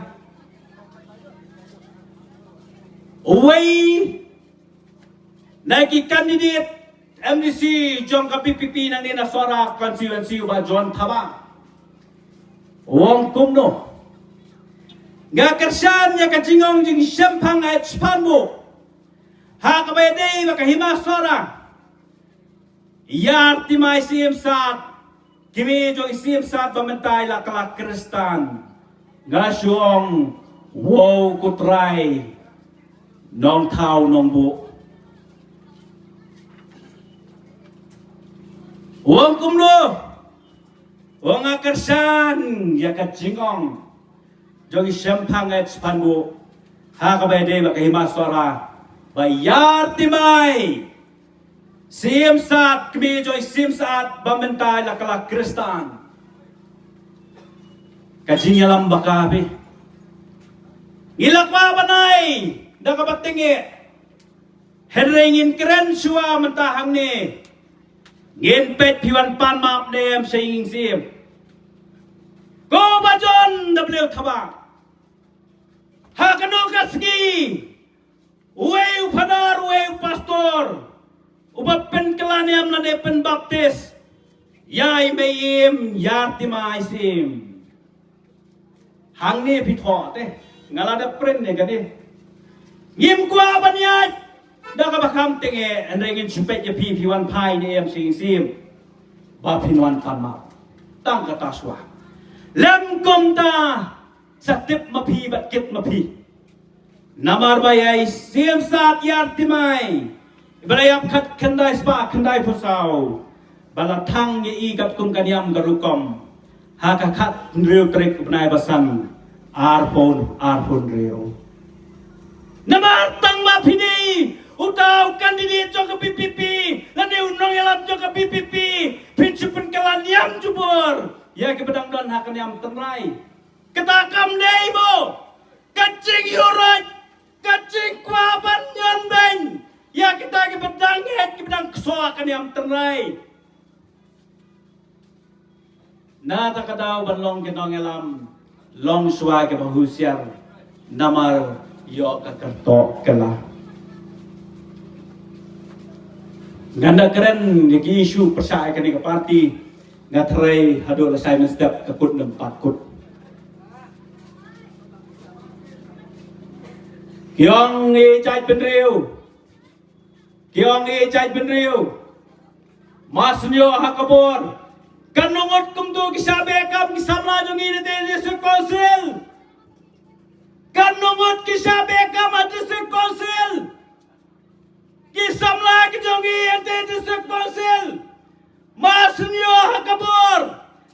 uwei na ki candidate M D C jong ka P P P nangne na Sohra constituency, u Bah John Thabang, u ong kumno: Nga kyrshan ïa ka jingong jingshemphang H Panbo ha kaba ïadei bad ka hima Sohra. Ïa arti mai Syiem Sat, kmie jong i Syiem Sat ba mynta i la kylla Khristan. Nga shu ong, wow, ko Trai, Nongthaw Nongbuh. U ong kumno? U ong nga kyrshan ïa ka jingong jong i shemphang H Panbo ha kaba ïadei bad ka hima Sohra, ba ïa arti mai Syiem Sat, kmie jong i Syiem Sat ba mynta i la kylla Khristan. Ka jingïalam bakla phi, ngi la kwah ban ai da kaba tyngeh. Hynrei ngin kren shuwa mynta hangne. Ngin peit phi wan pan map ne em sha ïing siem, ko Bah John W Thabang. Ha kano ka sngi uwei u phadar, uwei u pastor uba pynkylla niam lane pynbaptis ïa i mei im ïa arti mai Syiem? Hangne phi thoh te, nga la dep print ne kane. Ngim kwah ban ïaid da kaba kham tyngeh, hynrei ngin shu peit ïa phi, phi wan phai ne em sha ïing siem, ba phin wan pan map. Tang kata shuwa. Lem kumta, sa tip ma phi bad kit ma phi. Namar ba ïa i Syiem Sat ïa arti mai ba la ïap khatkhyndai spah khyndaiphew saw, ba la thang ïa i katkum ka niam ka rukom ha ka khathynriew tarik u bnai ba san, arphew arphew hynriew. Namar tang ma phi dei uta u candidate jong ka P P P lane u nongïalam jong ka P P P, phin shu pynkylla niam jubor ïa kiba dang don ha ka niam tynrai. Kata kam dei mo ka jingïuroi, ka jingkwah ban ñion beiñ ïa kita kiba dang ngeit, kiba dang kso ha ka niam tynrai. Na kata ka daw ban long ki nongïalam, long shuwa kiba husiar, namar ïoh ka kyrtong kylla. Ngan da kren ïa ki issue pyrshah ïa kane ka party, nga threi haduh lashai mynstep ka kut ne pat kut. Ki ong i jaitbynriew, ki ong i jaitbynriew, ma sngewthuh ha ka bor, kan nongot kumto ki shah beh kam ki samla jong ngi na te District Council. Kan nongot ki shah beh kam ha District Council. Ki samla ki jong ngi ïa te District Council, ma sngewthuh ha ka bor,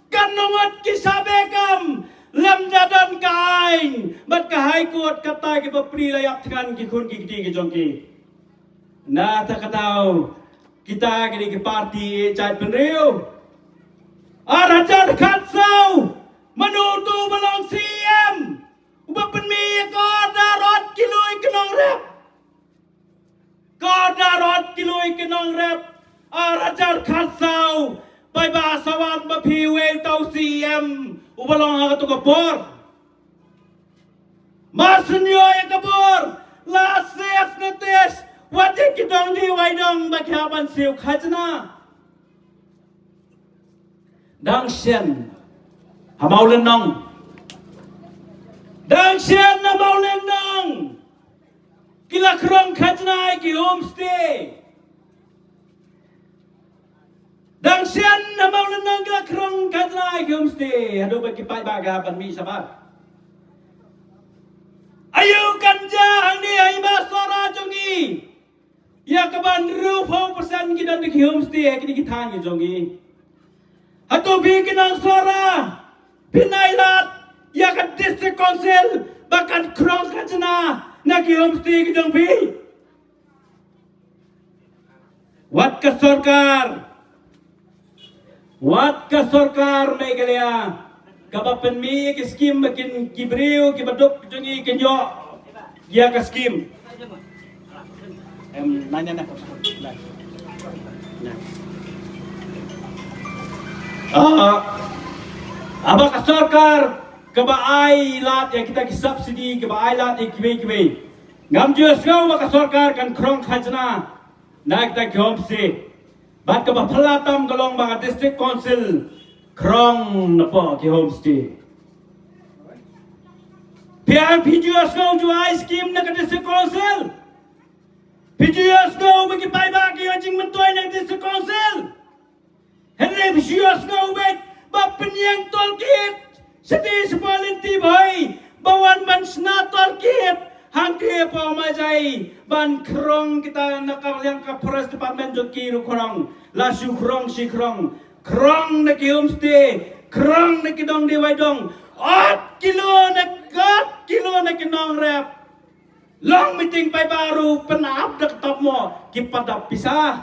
kan nongot ki shah beh kam, lymda don ka aiñ bad ka High Court kata kiba pynïap thngan ki khun ki kti ki jong ki. Na kata ka daw kita ki dei ki party jaitbynriew. Ar hajar khatsaw, mano uto uba long C M uba pynmih ïa ka order ot ki lui ki nongrep? Ka order ot ki lui ki nongrep ar hajar khatsaw, paidbah, sa wan ba phi wei uta u C M uba long ha kato ka bor. Ma sngewthuh ïa ka bor, la save notice, wat ïa ki dong dih wai dong ba ki hap ban siew khajna. Dang shen ha Mawlynnong. Dang shen ha Mawlynnong. Ki la khrong khajna ïa ki homestay. Dang shen ha Mawlynnong ki la khrong khajna ïa ki homestay. Haduh ba ki paidbah ki hap ban mih shabar. Aïu kan jia hangne ha i Sohra jong ngi? Ïa kaba hynriewphew percent ki don da ki homestay ha kine ki thaiñ ki jong ngi. Hato phi ki nongshong shnong phin ai lad ïa ka District Council ba kan khrong khajna na ki homestay ki jong phi? Wat ka sorkar, wat ka sorkar Meghalaya kaba pynmih ïa ki skim ba kin ki briew kiba duk jong ngi kin ïoh ïa ka skim. Em, nanya na. Ah, haba ka sorkar kaba ai lad ïa kita ki subsidy, kaba ai lad ïa kiwei kiwei. Ngam ju sngew ba ka sorkar kan khrong khajna na kita ki homestay. Bad kaba phylla tam ka long ba ka District Council khrong na pdeng ki homestay. Phi, phi ju sngew ju ai skim na ka District Council? Phi ju sngew ba ki paidbah ki ïoh jingmyntoi na ka District Council? Hynrei phi ju sngew beit ba pynïeng toolkit shati shapoh lynti Bhoi, ba wan ban shna toolkit hangtei hapoh Majai ban khrong kita na ka liang ka Forest Department jong ki ruh khrong, la shu khrong shi khrong, khrong na ki homestay, khrong na ki dong dewai dong, ot kilo na ot kilo na ki nongrep. Long meeting paidbah ruh pynap da ka top mo, kim pat da pisa.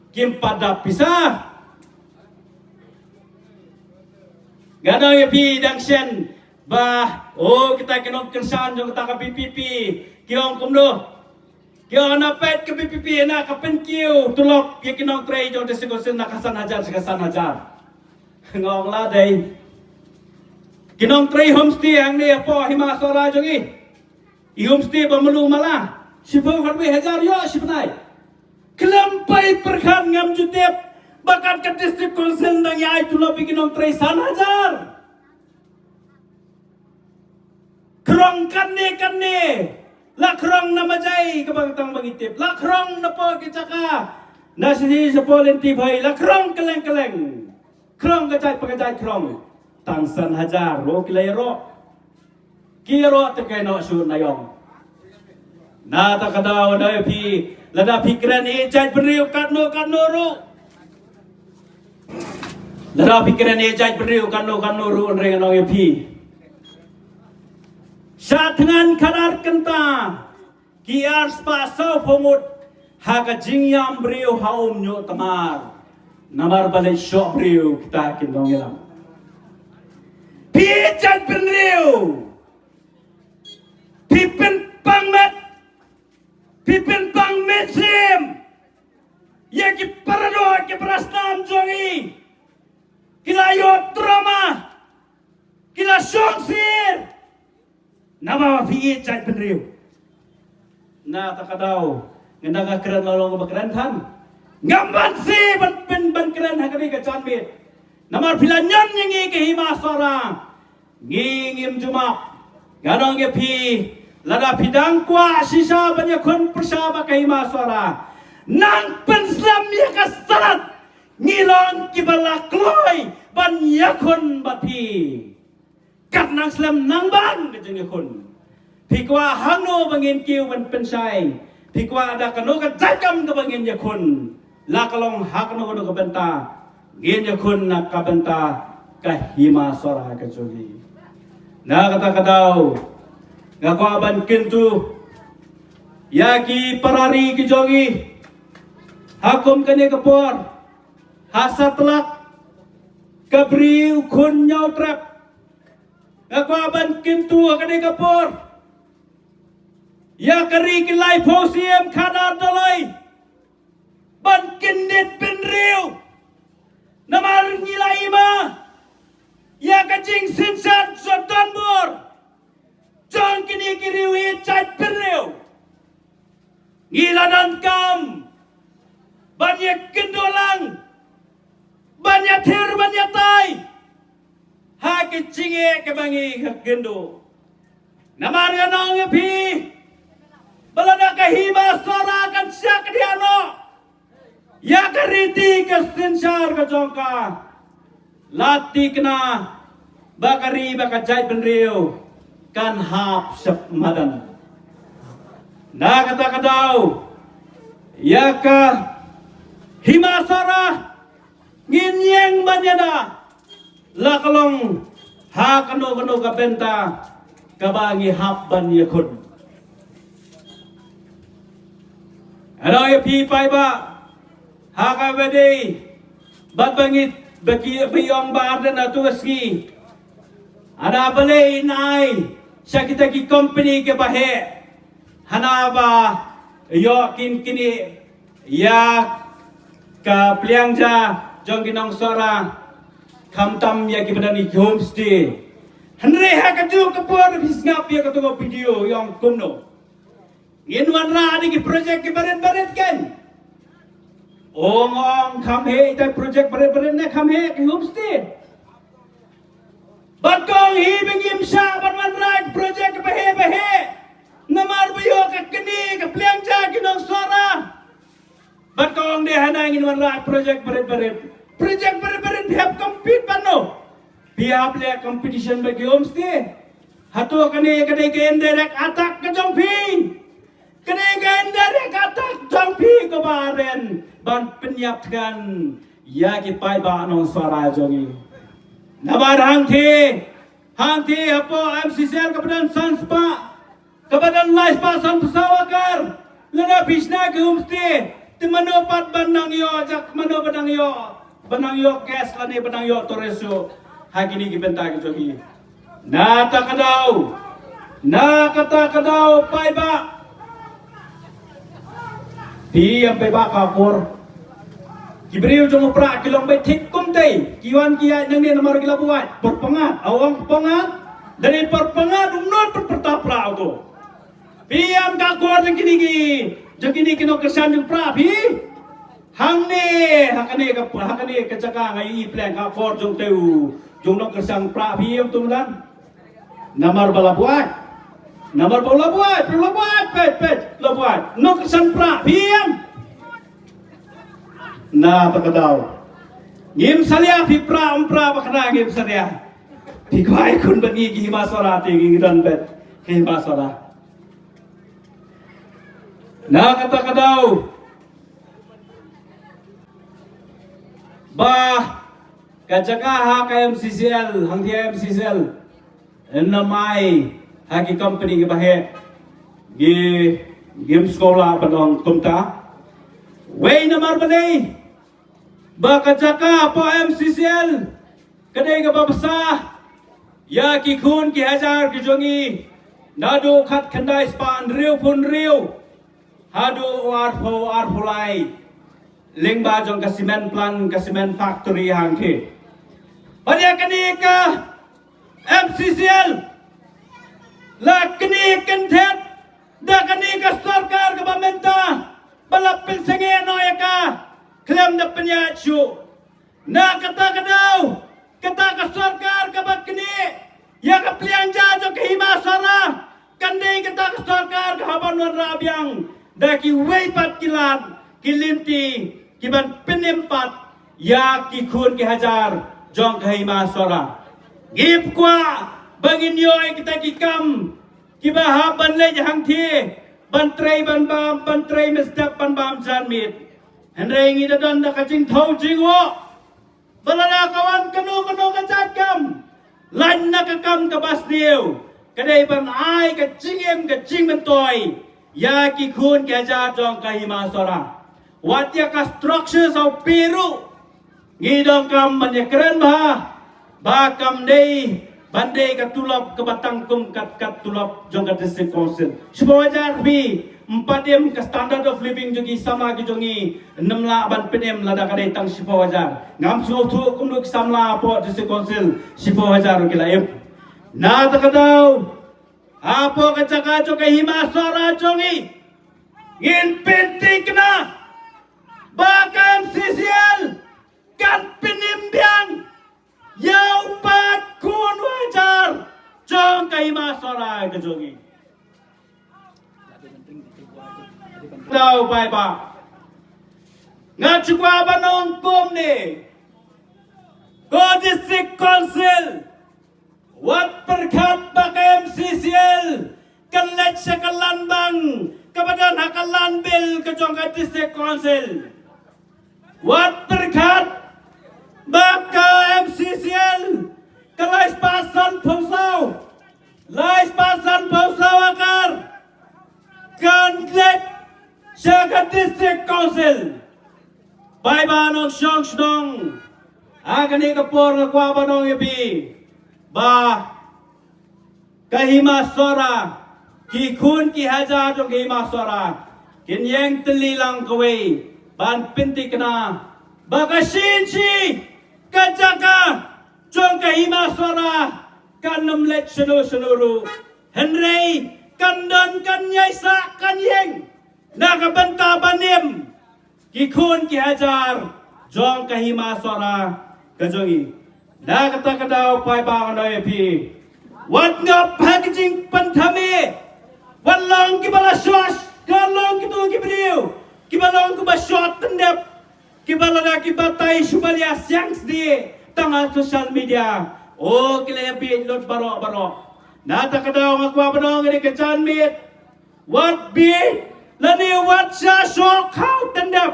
Kim pat da pisa. Nga ong ïa phi dang shen ba, oh, kita ki nongkyrshan jong kita ka VPP ki ong kumno? Ki ong na peit ka VPP na ka pynkiew tulop ïa ki nongtrei jong District Council na ka san hajar sha ka san hajar. Nga ong la dei. Ki nongtrei homestay hangne hapoh Hima Sohra jong ngi. I homestay ba mluh mala, shiphew khatwei hajar ïoh shi bnai. Khlem poi pyrkhat ngam ju tip ba kat ka District Council dang ïai tulop ïa ki nongtrei san hajar. Khrong kane kane, la khrong na Majai kaba tang ba ngi tip, la khrong na pdeng ki jaka na shati shapoh lynti Bhoi, la khrong kylleng kylleng. Khrong ka jait pa ka jait khrong. Tang san hajar ruh ki la ïaroh. Ki ïaroh te ki noh shuh na ïong. Na kata ka daw na ïa phi, lada phi kren ïa jaitbynriew katno katno ruh. Lada phi kren ïa jaitbynriew katno katno ruh, hynrei nga ong ïa phi, sha thngan khadar kynta ki ar spah saw phew ngut ha ka jingïam briew ha Umñiuhtmar. Namar ba leit shoh briew kita ki nongïalam. Phi jaitbynriew, phi pynpang met, phi pynpang mynsiem ïa ki paradoh ki parasnam jong ngi. Ki la ïoh trauma, ki la shong sir. Namar ba phi ïeit jaitbynriew. Na kata ka daw, nga dang kren la long ba kren than. Ngam banse ban pyn ban kren ha kane ka janmiet. Namar phi la ñion ïa ngi ka Hima Sohra. Ngi ngim ju map. Nga ong ïa phi, lada phi dang kwah shisha ban ïakhun pyrshah bad ka Hima Sohra, nang pynslem ïa ka sanad. Ngi long kiba la kloi ban ïakhun bad phi. Kat nang slem nang ban ka jingïakhun. Phi kwah hangno ba ngin kiew ban pynshai? Phi kwah da kano ka jait kam kaba ngin ïakhun? La ka long ha kano kano ka bynta, ngin ïakhun na ka bynta ka Hima Sohra ka jong ngi. Na kata ka daw, nga kwah ban kyntu ïa ki para ri ki jong ngi. Ha kum kane ka por, ha satlak ka bri u khun Hynñiewtrep, nga kwah ban kyntu ha kane ka por ïa ka ri ki laiphew siem khadar doloi ban kyndit bynriew. Namar ngi la ïma ïa ka jingsynshar jong donbor jong kine ki riew ïeit jaitbynriew. Ngi la donkam ban ïakynduh lang, ban ïathir, ban ïatai ha ki jingeh kiba ngi ïakynduh. Namar nga ong ïa phi, ba lada ka Hima Sohra kan shah khia noh ïa ka riti ka synshar ka jong ka, la thikna ba ka ri ba ka jaitbynriew kan hap shah madan. Na kata ka daw, Ïa ka Hima Sohra ngin ïeng ban ïada la ka long ha kano kano ka bynta kaba ngi hap ban ïakhun. Ado ïa phi paidbah, ha kaba dei bad ba ngi ba ki ba ïong ba arden atu ka sngi. Ada balei nai sha kita ki company kiba heh hana ba ïoh kin kine ïa ka pliang ja jong ki nong Sohra, khamtam ïa ki ba don ki homestay. Hynrei ha ka juh ka por phi sngap ïa ka tu ka video ïong kumno. Ngin wanrah da ki project ki barit barit kan. Ong ong kham heh ita project barit barit ne kham heh ki homestay. Bad kong hi ba ngim shah ban wanrah ki project ki ba heh ba heh. Namar ba ïoh ka kane ka pliang ja ki nong Sohra. Bad kong de hana ngin wanrah project barit barit. Project barit barit phi hap compete ban no. Phi hap leh competition ba ki homestay. Hato kane ka dei ka indirect attack ka jong phi. Kane ka indirect attack jong phi kaba ren ban pynïap thngan ïa ki paidbah nong Sohra jong ngi. Namar hangthie hangthie hapoh M C C L kaba don san spah, kaba don lai spah san phew saw acre. Lada phi shna ki homestay, te mano pat ban nang ïoh, jak mano ban nang ïoh, ban nang ïoh gas lane ban nang ïoh tourist shuh ha kine ki bynta ki jong ngi. Na kata ka daw, na kata ka daw paidbah. Phi ïam paidbah ka Akor. Ki briew jong u Prah ki long beit thik kumtei. Ki wan ki ïaid nangne namar ki la buaid. Por pyngngad, awang pyngngad. Dei por pyngngad um nud pyrta Prah u to. Phi ïam ka Akor jong kine ki, jong kine ki nongkyrshan jong u Prah phi. Hangne, ha kane ka, ha kane ka jaka nga ïohi pleng ka Akor jong te u, jong nongkyrshan Prah phi ïam tu madan. Namar ba la buaid. Namar ba la buaid, la buaid, peit, peit, la buaid. Nongkyrshan Prah phi ïam. Na kata ka daw. Ngim salia phi Prah, um Prah ba kane ngim salia. Phi kwah ïakhun bad ngi ki Hima Sohra te ngi don beit ki Hima Sohra. Na kata ka daw. Ba ka jaka ha ka M C C L, hangthie M C C L. Namar ha ki company kiba heh. Ki, kim sngewlah ban ong kumta. Wei namar balei ba ka jaka hapoh M C C L ka dei kaba bsa ïa ki khun ki hajar ki jong ngi. Naduh khatkhyndai spah hynriewphew hynriew haduh arphew, arphew lai. Lyngba jong ka cement plant, ka cement factory hangthie. Bad ïa kane ka M C C L la knieh kynthet da kane ka sorkar kaba mynta ba la pynsangeh noh ïa ka khlem da pynïaid shuh. Na kata ka daw, kata ka sorkar kaba knieh ïa ka pliang ja jong ka Hima Sohra kan dei kata ka sorkar kaba wanrah biang da kiwei pat ki lad ki lynti ki ban pynim pat ïa ki khun ki hajar jong ka Hima Sohra. Ngim kwah ba ngin ïoh ïa kita ki kam kiba hap ban leit hangthie ban trei ban bam, ban trei mynstep ban bam janmiet. Hynrei ngi da don da ka jingthaw jingwoh ba lada ka wan kano kano ka jait kam, lait na ka kam kaba sniew, ka dei ban ai ka jingim ka jingmyntoi ïa ki khun ki hajar jong ka Hima Sohra. Wat ïa ka structure sa u pyrshah ngi donkam ban ïakren bha ba kam dei ban dei ka tulop kaba tang kum kat kat tulop jong ka District Council. Shiphew hajar phi, ym pat im ka standard of living jong ki samla ki jong ngi, ym lah ban pynim lada ka dei tang shiphew hajar. Ngam sngewthuh kumno ki samla hapoh District Council shiphew hajar ki la im. Na kata ka daw, hapoh ka jaka jong ka Hima Sohra jong ngi, ngin pynthikna ba ka M C C L kan pynim biang ïa u paid khun u hajar jong ka Hima Sohra ka jong ngi. Daw paidbah, nga shu kwah ban ong kumne, ko District Council, wat pyrkhat ba ka M C C L kan leit sha ka lynbang kaba don ha ka Land Bill ka jong ka District Council. Wat pyrkhat ba ka M C C L ka lai spah san phew saw, lai spah san phew saw akar kan leit sha ka District Council. Paidbah nongshong shnong, ha kane ka por nga kwah ban ong ïa phi ba ka Hima Sohra, ki khun ki hajar jong ka Hima Sohra kin ïeng tylli lang kawei ban pynthikna ba ka shi inshi ka jaka jong ka Hima Sohra kan ym leit shano shano ruh, hynrei kan don, kan ïai sah, kan ïeng na ka bynta ban im ki khun ki hajar jong ka Hima Sohra ka jong ngi. Na kata ka daw, paidbah, ngan ong ïa phi, wat ngop ha ka jingpynthame, wat long kiba la shot, wat long kito ki briew kiba long kiba shot tyndep, kiba la da kiba tai shu ba la ïa siang sdie tang ha social media. O, ki la ïa bieit lut baroh baroh. Na kata ka daw nga kwah ban ong ïa ka janmiet, wat bieit lane wat shah shoh khaw tyndep.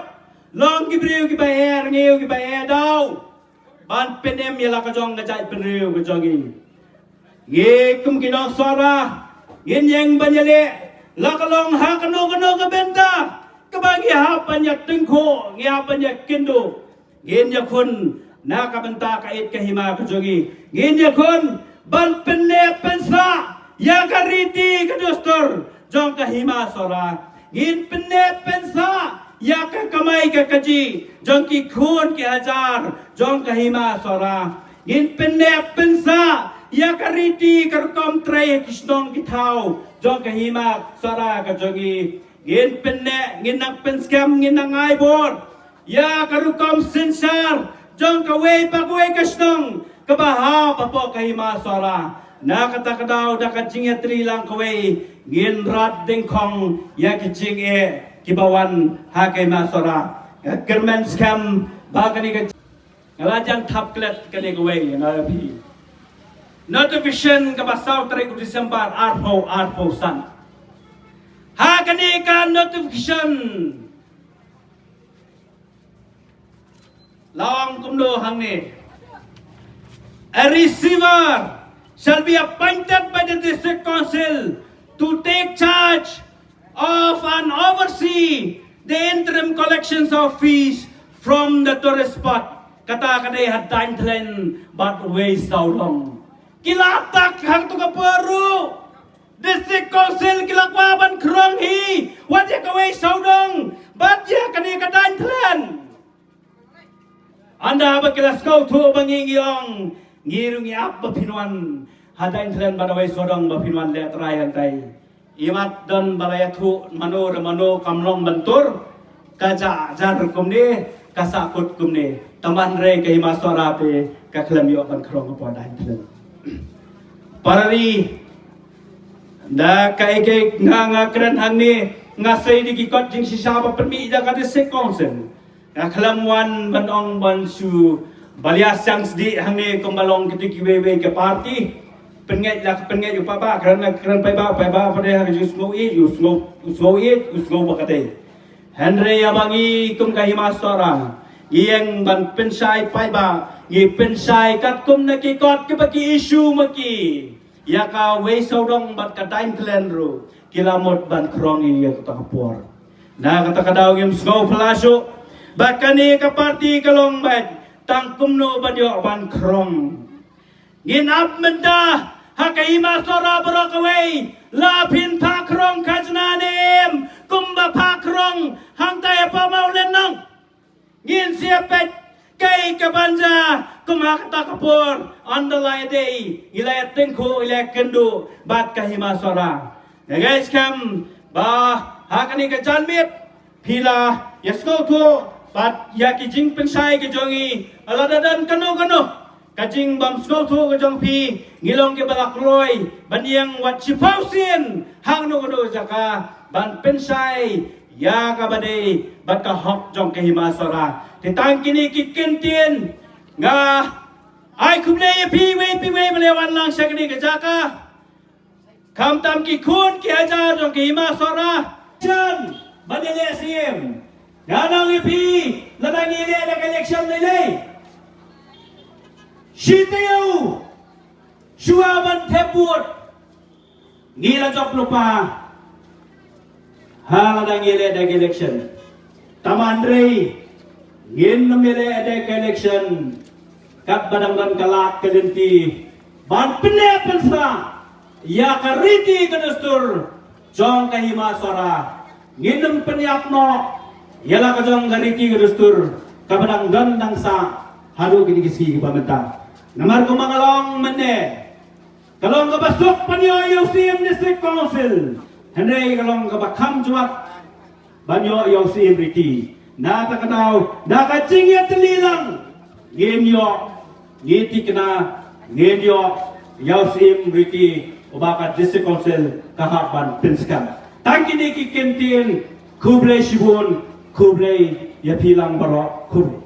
Long ki briew kiba eh rngiew, kiba eh daw ban pynim ïa la ka jong ka jaitbynriew ka jong ngi. Ngi kum ki nong Sohra ngin ïeng ban ïaleh, la ka long ha kano kano ka bynta kaba ngi hap ban ïa tyngkhuh, ngi hap ban ïa kynduh. Ngin ïakhun na ka bynta ka ïit ka hima ka jong ngi. Ngin ïakhun ban pynneh pynsah ïa ka riti ka dustur jong ka Hima Sohra. Ngin pynneh pynsah ïa ka kamai ka kajih jong ki khun ki hajar jong ka Hima Sohra. Ngin pynneh pynsah ïa ka riti ka rukom trei ki shnong ki thaw jong ka Hima Sohra ka jong ngi. Ngin pynneh, ngin nang pynskhem, ngin nang ai bor ïa ka rukom synshar jong kawei pa kawei ka shnong kaba hap hapoh ka Hima Sohra. Na kata ka daw, da ka jingïatylli lang kawei, ngin rat dyngkhong ïa ki jingeh kiba wan ha ka Hima Sohra. Nga kyrmen skhem ba kane ka, nga la jan thap klet kane kawei, nga ïa phi. Notification kaba saw tarik u December arphew arphew san. Ha kane ka notification la ong kumno hangne: A receiver shall be appointed by the District Council to take charge of and oversee the interim collections of fees from the tourist spot. Kata ka dei ha Dainthlien bad Wei Sawdong. Ki la tak hangto ka por ruh. District Council ki la kwah ban khrong hi wat ïa ka Wei Sawdong bad ïa kane ka Dainthlien. Ynda ba ki la sngewthuh ba ngi ngi ong, ngi ruh ngi ap ba phin wan ha Dainthlien bad Wei Sawdong, ba phin wan leh trai hangtai. Imat don ba la ïathuh mano re mano, kam long ban tur. Ka jah jar kumne, ka sahkut kumne. Tangba hynrei ka Hima Sohra te ka khlem ïoh ban khrong hapoh Dainthlien. Para ri, da kaei kaei nga, nga kren hangne, nga sei da ki kot jingshisha ba pynmih da ka District Council. Nga khlem wan ban ong ban shu ba la ïa siang sdih hangne kumba long kito kiwei wei ka party. Pynngeit la ka pynngeit, u paidbah kren la ka kren, paidbah, paidbah pat de ha ka jingsngew ïeit, u sngew, u sngew ïeit, u sngew ba ka dei. Hynrei ïa ba ngi kum ka Hima Sohra ngi ïeng ban pynshai paidbah, ngi pynshai katkum na ki kot kiba ki issue ma ki. Ïa ka Wei Sawdong bad ka Dainthlien ruh ki la mut ban khrong ïa kata ka por. Na kata ka daw ngim sngew phylla shuh ba kane ka party ka long beit tang kumno ban ïoh ban khrong. Ngin ap mynta ha ka Hima Sohra baroh kawei, la phin phah khrong khajna ne em kumba phah khrong hangtai hapoh Mawlynnong. Ngin sa ïa peit kaei kaban jia kum ha kata ka por, ynda la ïadei, ngi la ïatyngkhuh, ngi la ïakynduh bad ka Hima Sohra. Nga ngeit skhem ba ha kane ka janmiet phi la ïa sngewthuh bad ïa ki jingpynshai ki jong ngi, lada don kano kano ka jingbym sngewthuh ka jong phi, ngi long kiba la kloi ban ïeng wat shiphew sien ha kano kano ka jaka ban pynshai ïa kaba dei bad ka hok jong ka Hima Sohra. Te tang kine ki kyntien, nga ai khublei ïa phi iwei pa iwei ba la wan lang sha kane ka jaka. Khamtam ki khun ki hajar jong ka Hima Sohra, Election ban ïaleh syiem. Nga ong ïa phi, lada ngi leh da ka election lei lei, shi taïew shuwa ban thep vote, ngi la jop lypa ha lada ngi leh da ka election. Tangba hynrei ngin ym ïaleh da ka election katba dang don ka lad ka lynti ban pynneh pynsah ïa ka riti ka dustur jong ka Hima Sohra. Ngin ym pynïap noh ïa la ka jong ka riti ka dustur kaba dang don dang sah haduh kine ki sngi kiba mynta. Namar kumba nga la ong mynne, ka long kaba suk ban ïoh ïa u Syiem District Council, hynrei ka long kaba kham jwat ban ïoh ïa u Syiem Riti. Na kata ka daw, na ka jingïatylli lang, ngin ïoh, ngi thikna, ngin ïoh ïa u Syiem Riti uba ka District Council ka hap ban pynskhem. Tang kine ki kyntien, khublei shibun, khublei ïa phi lang baroh, khublei.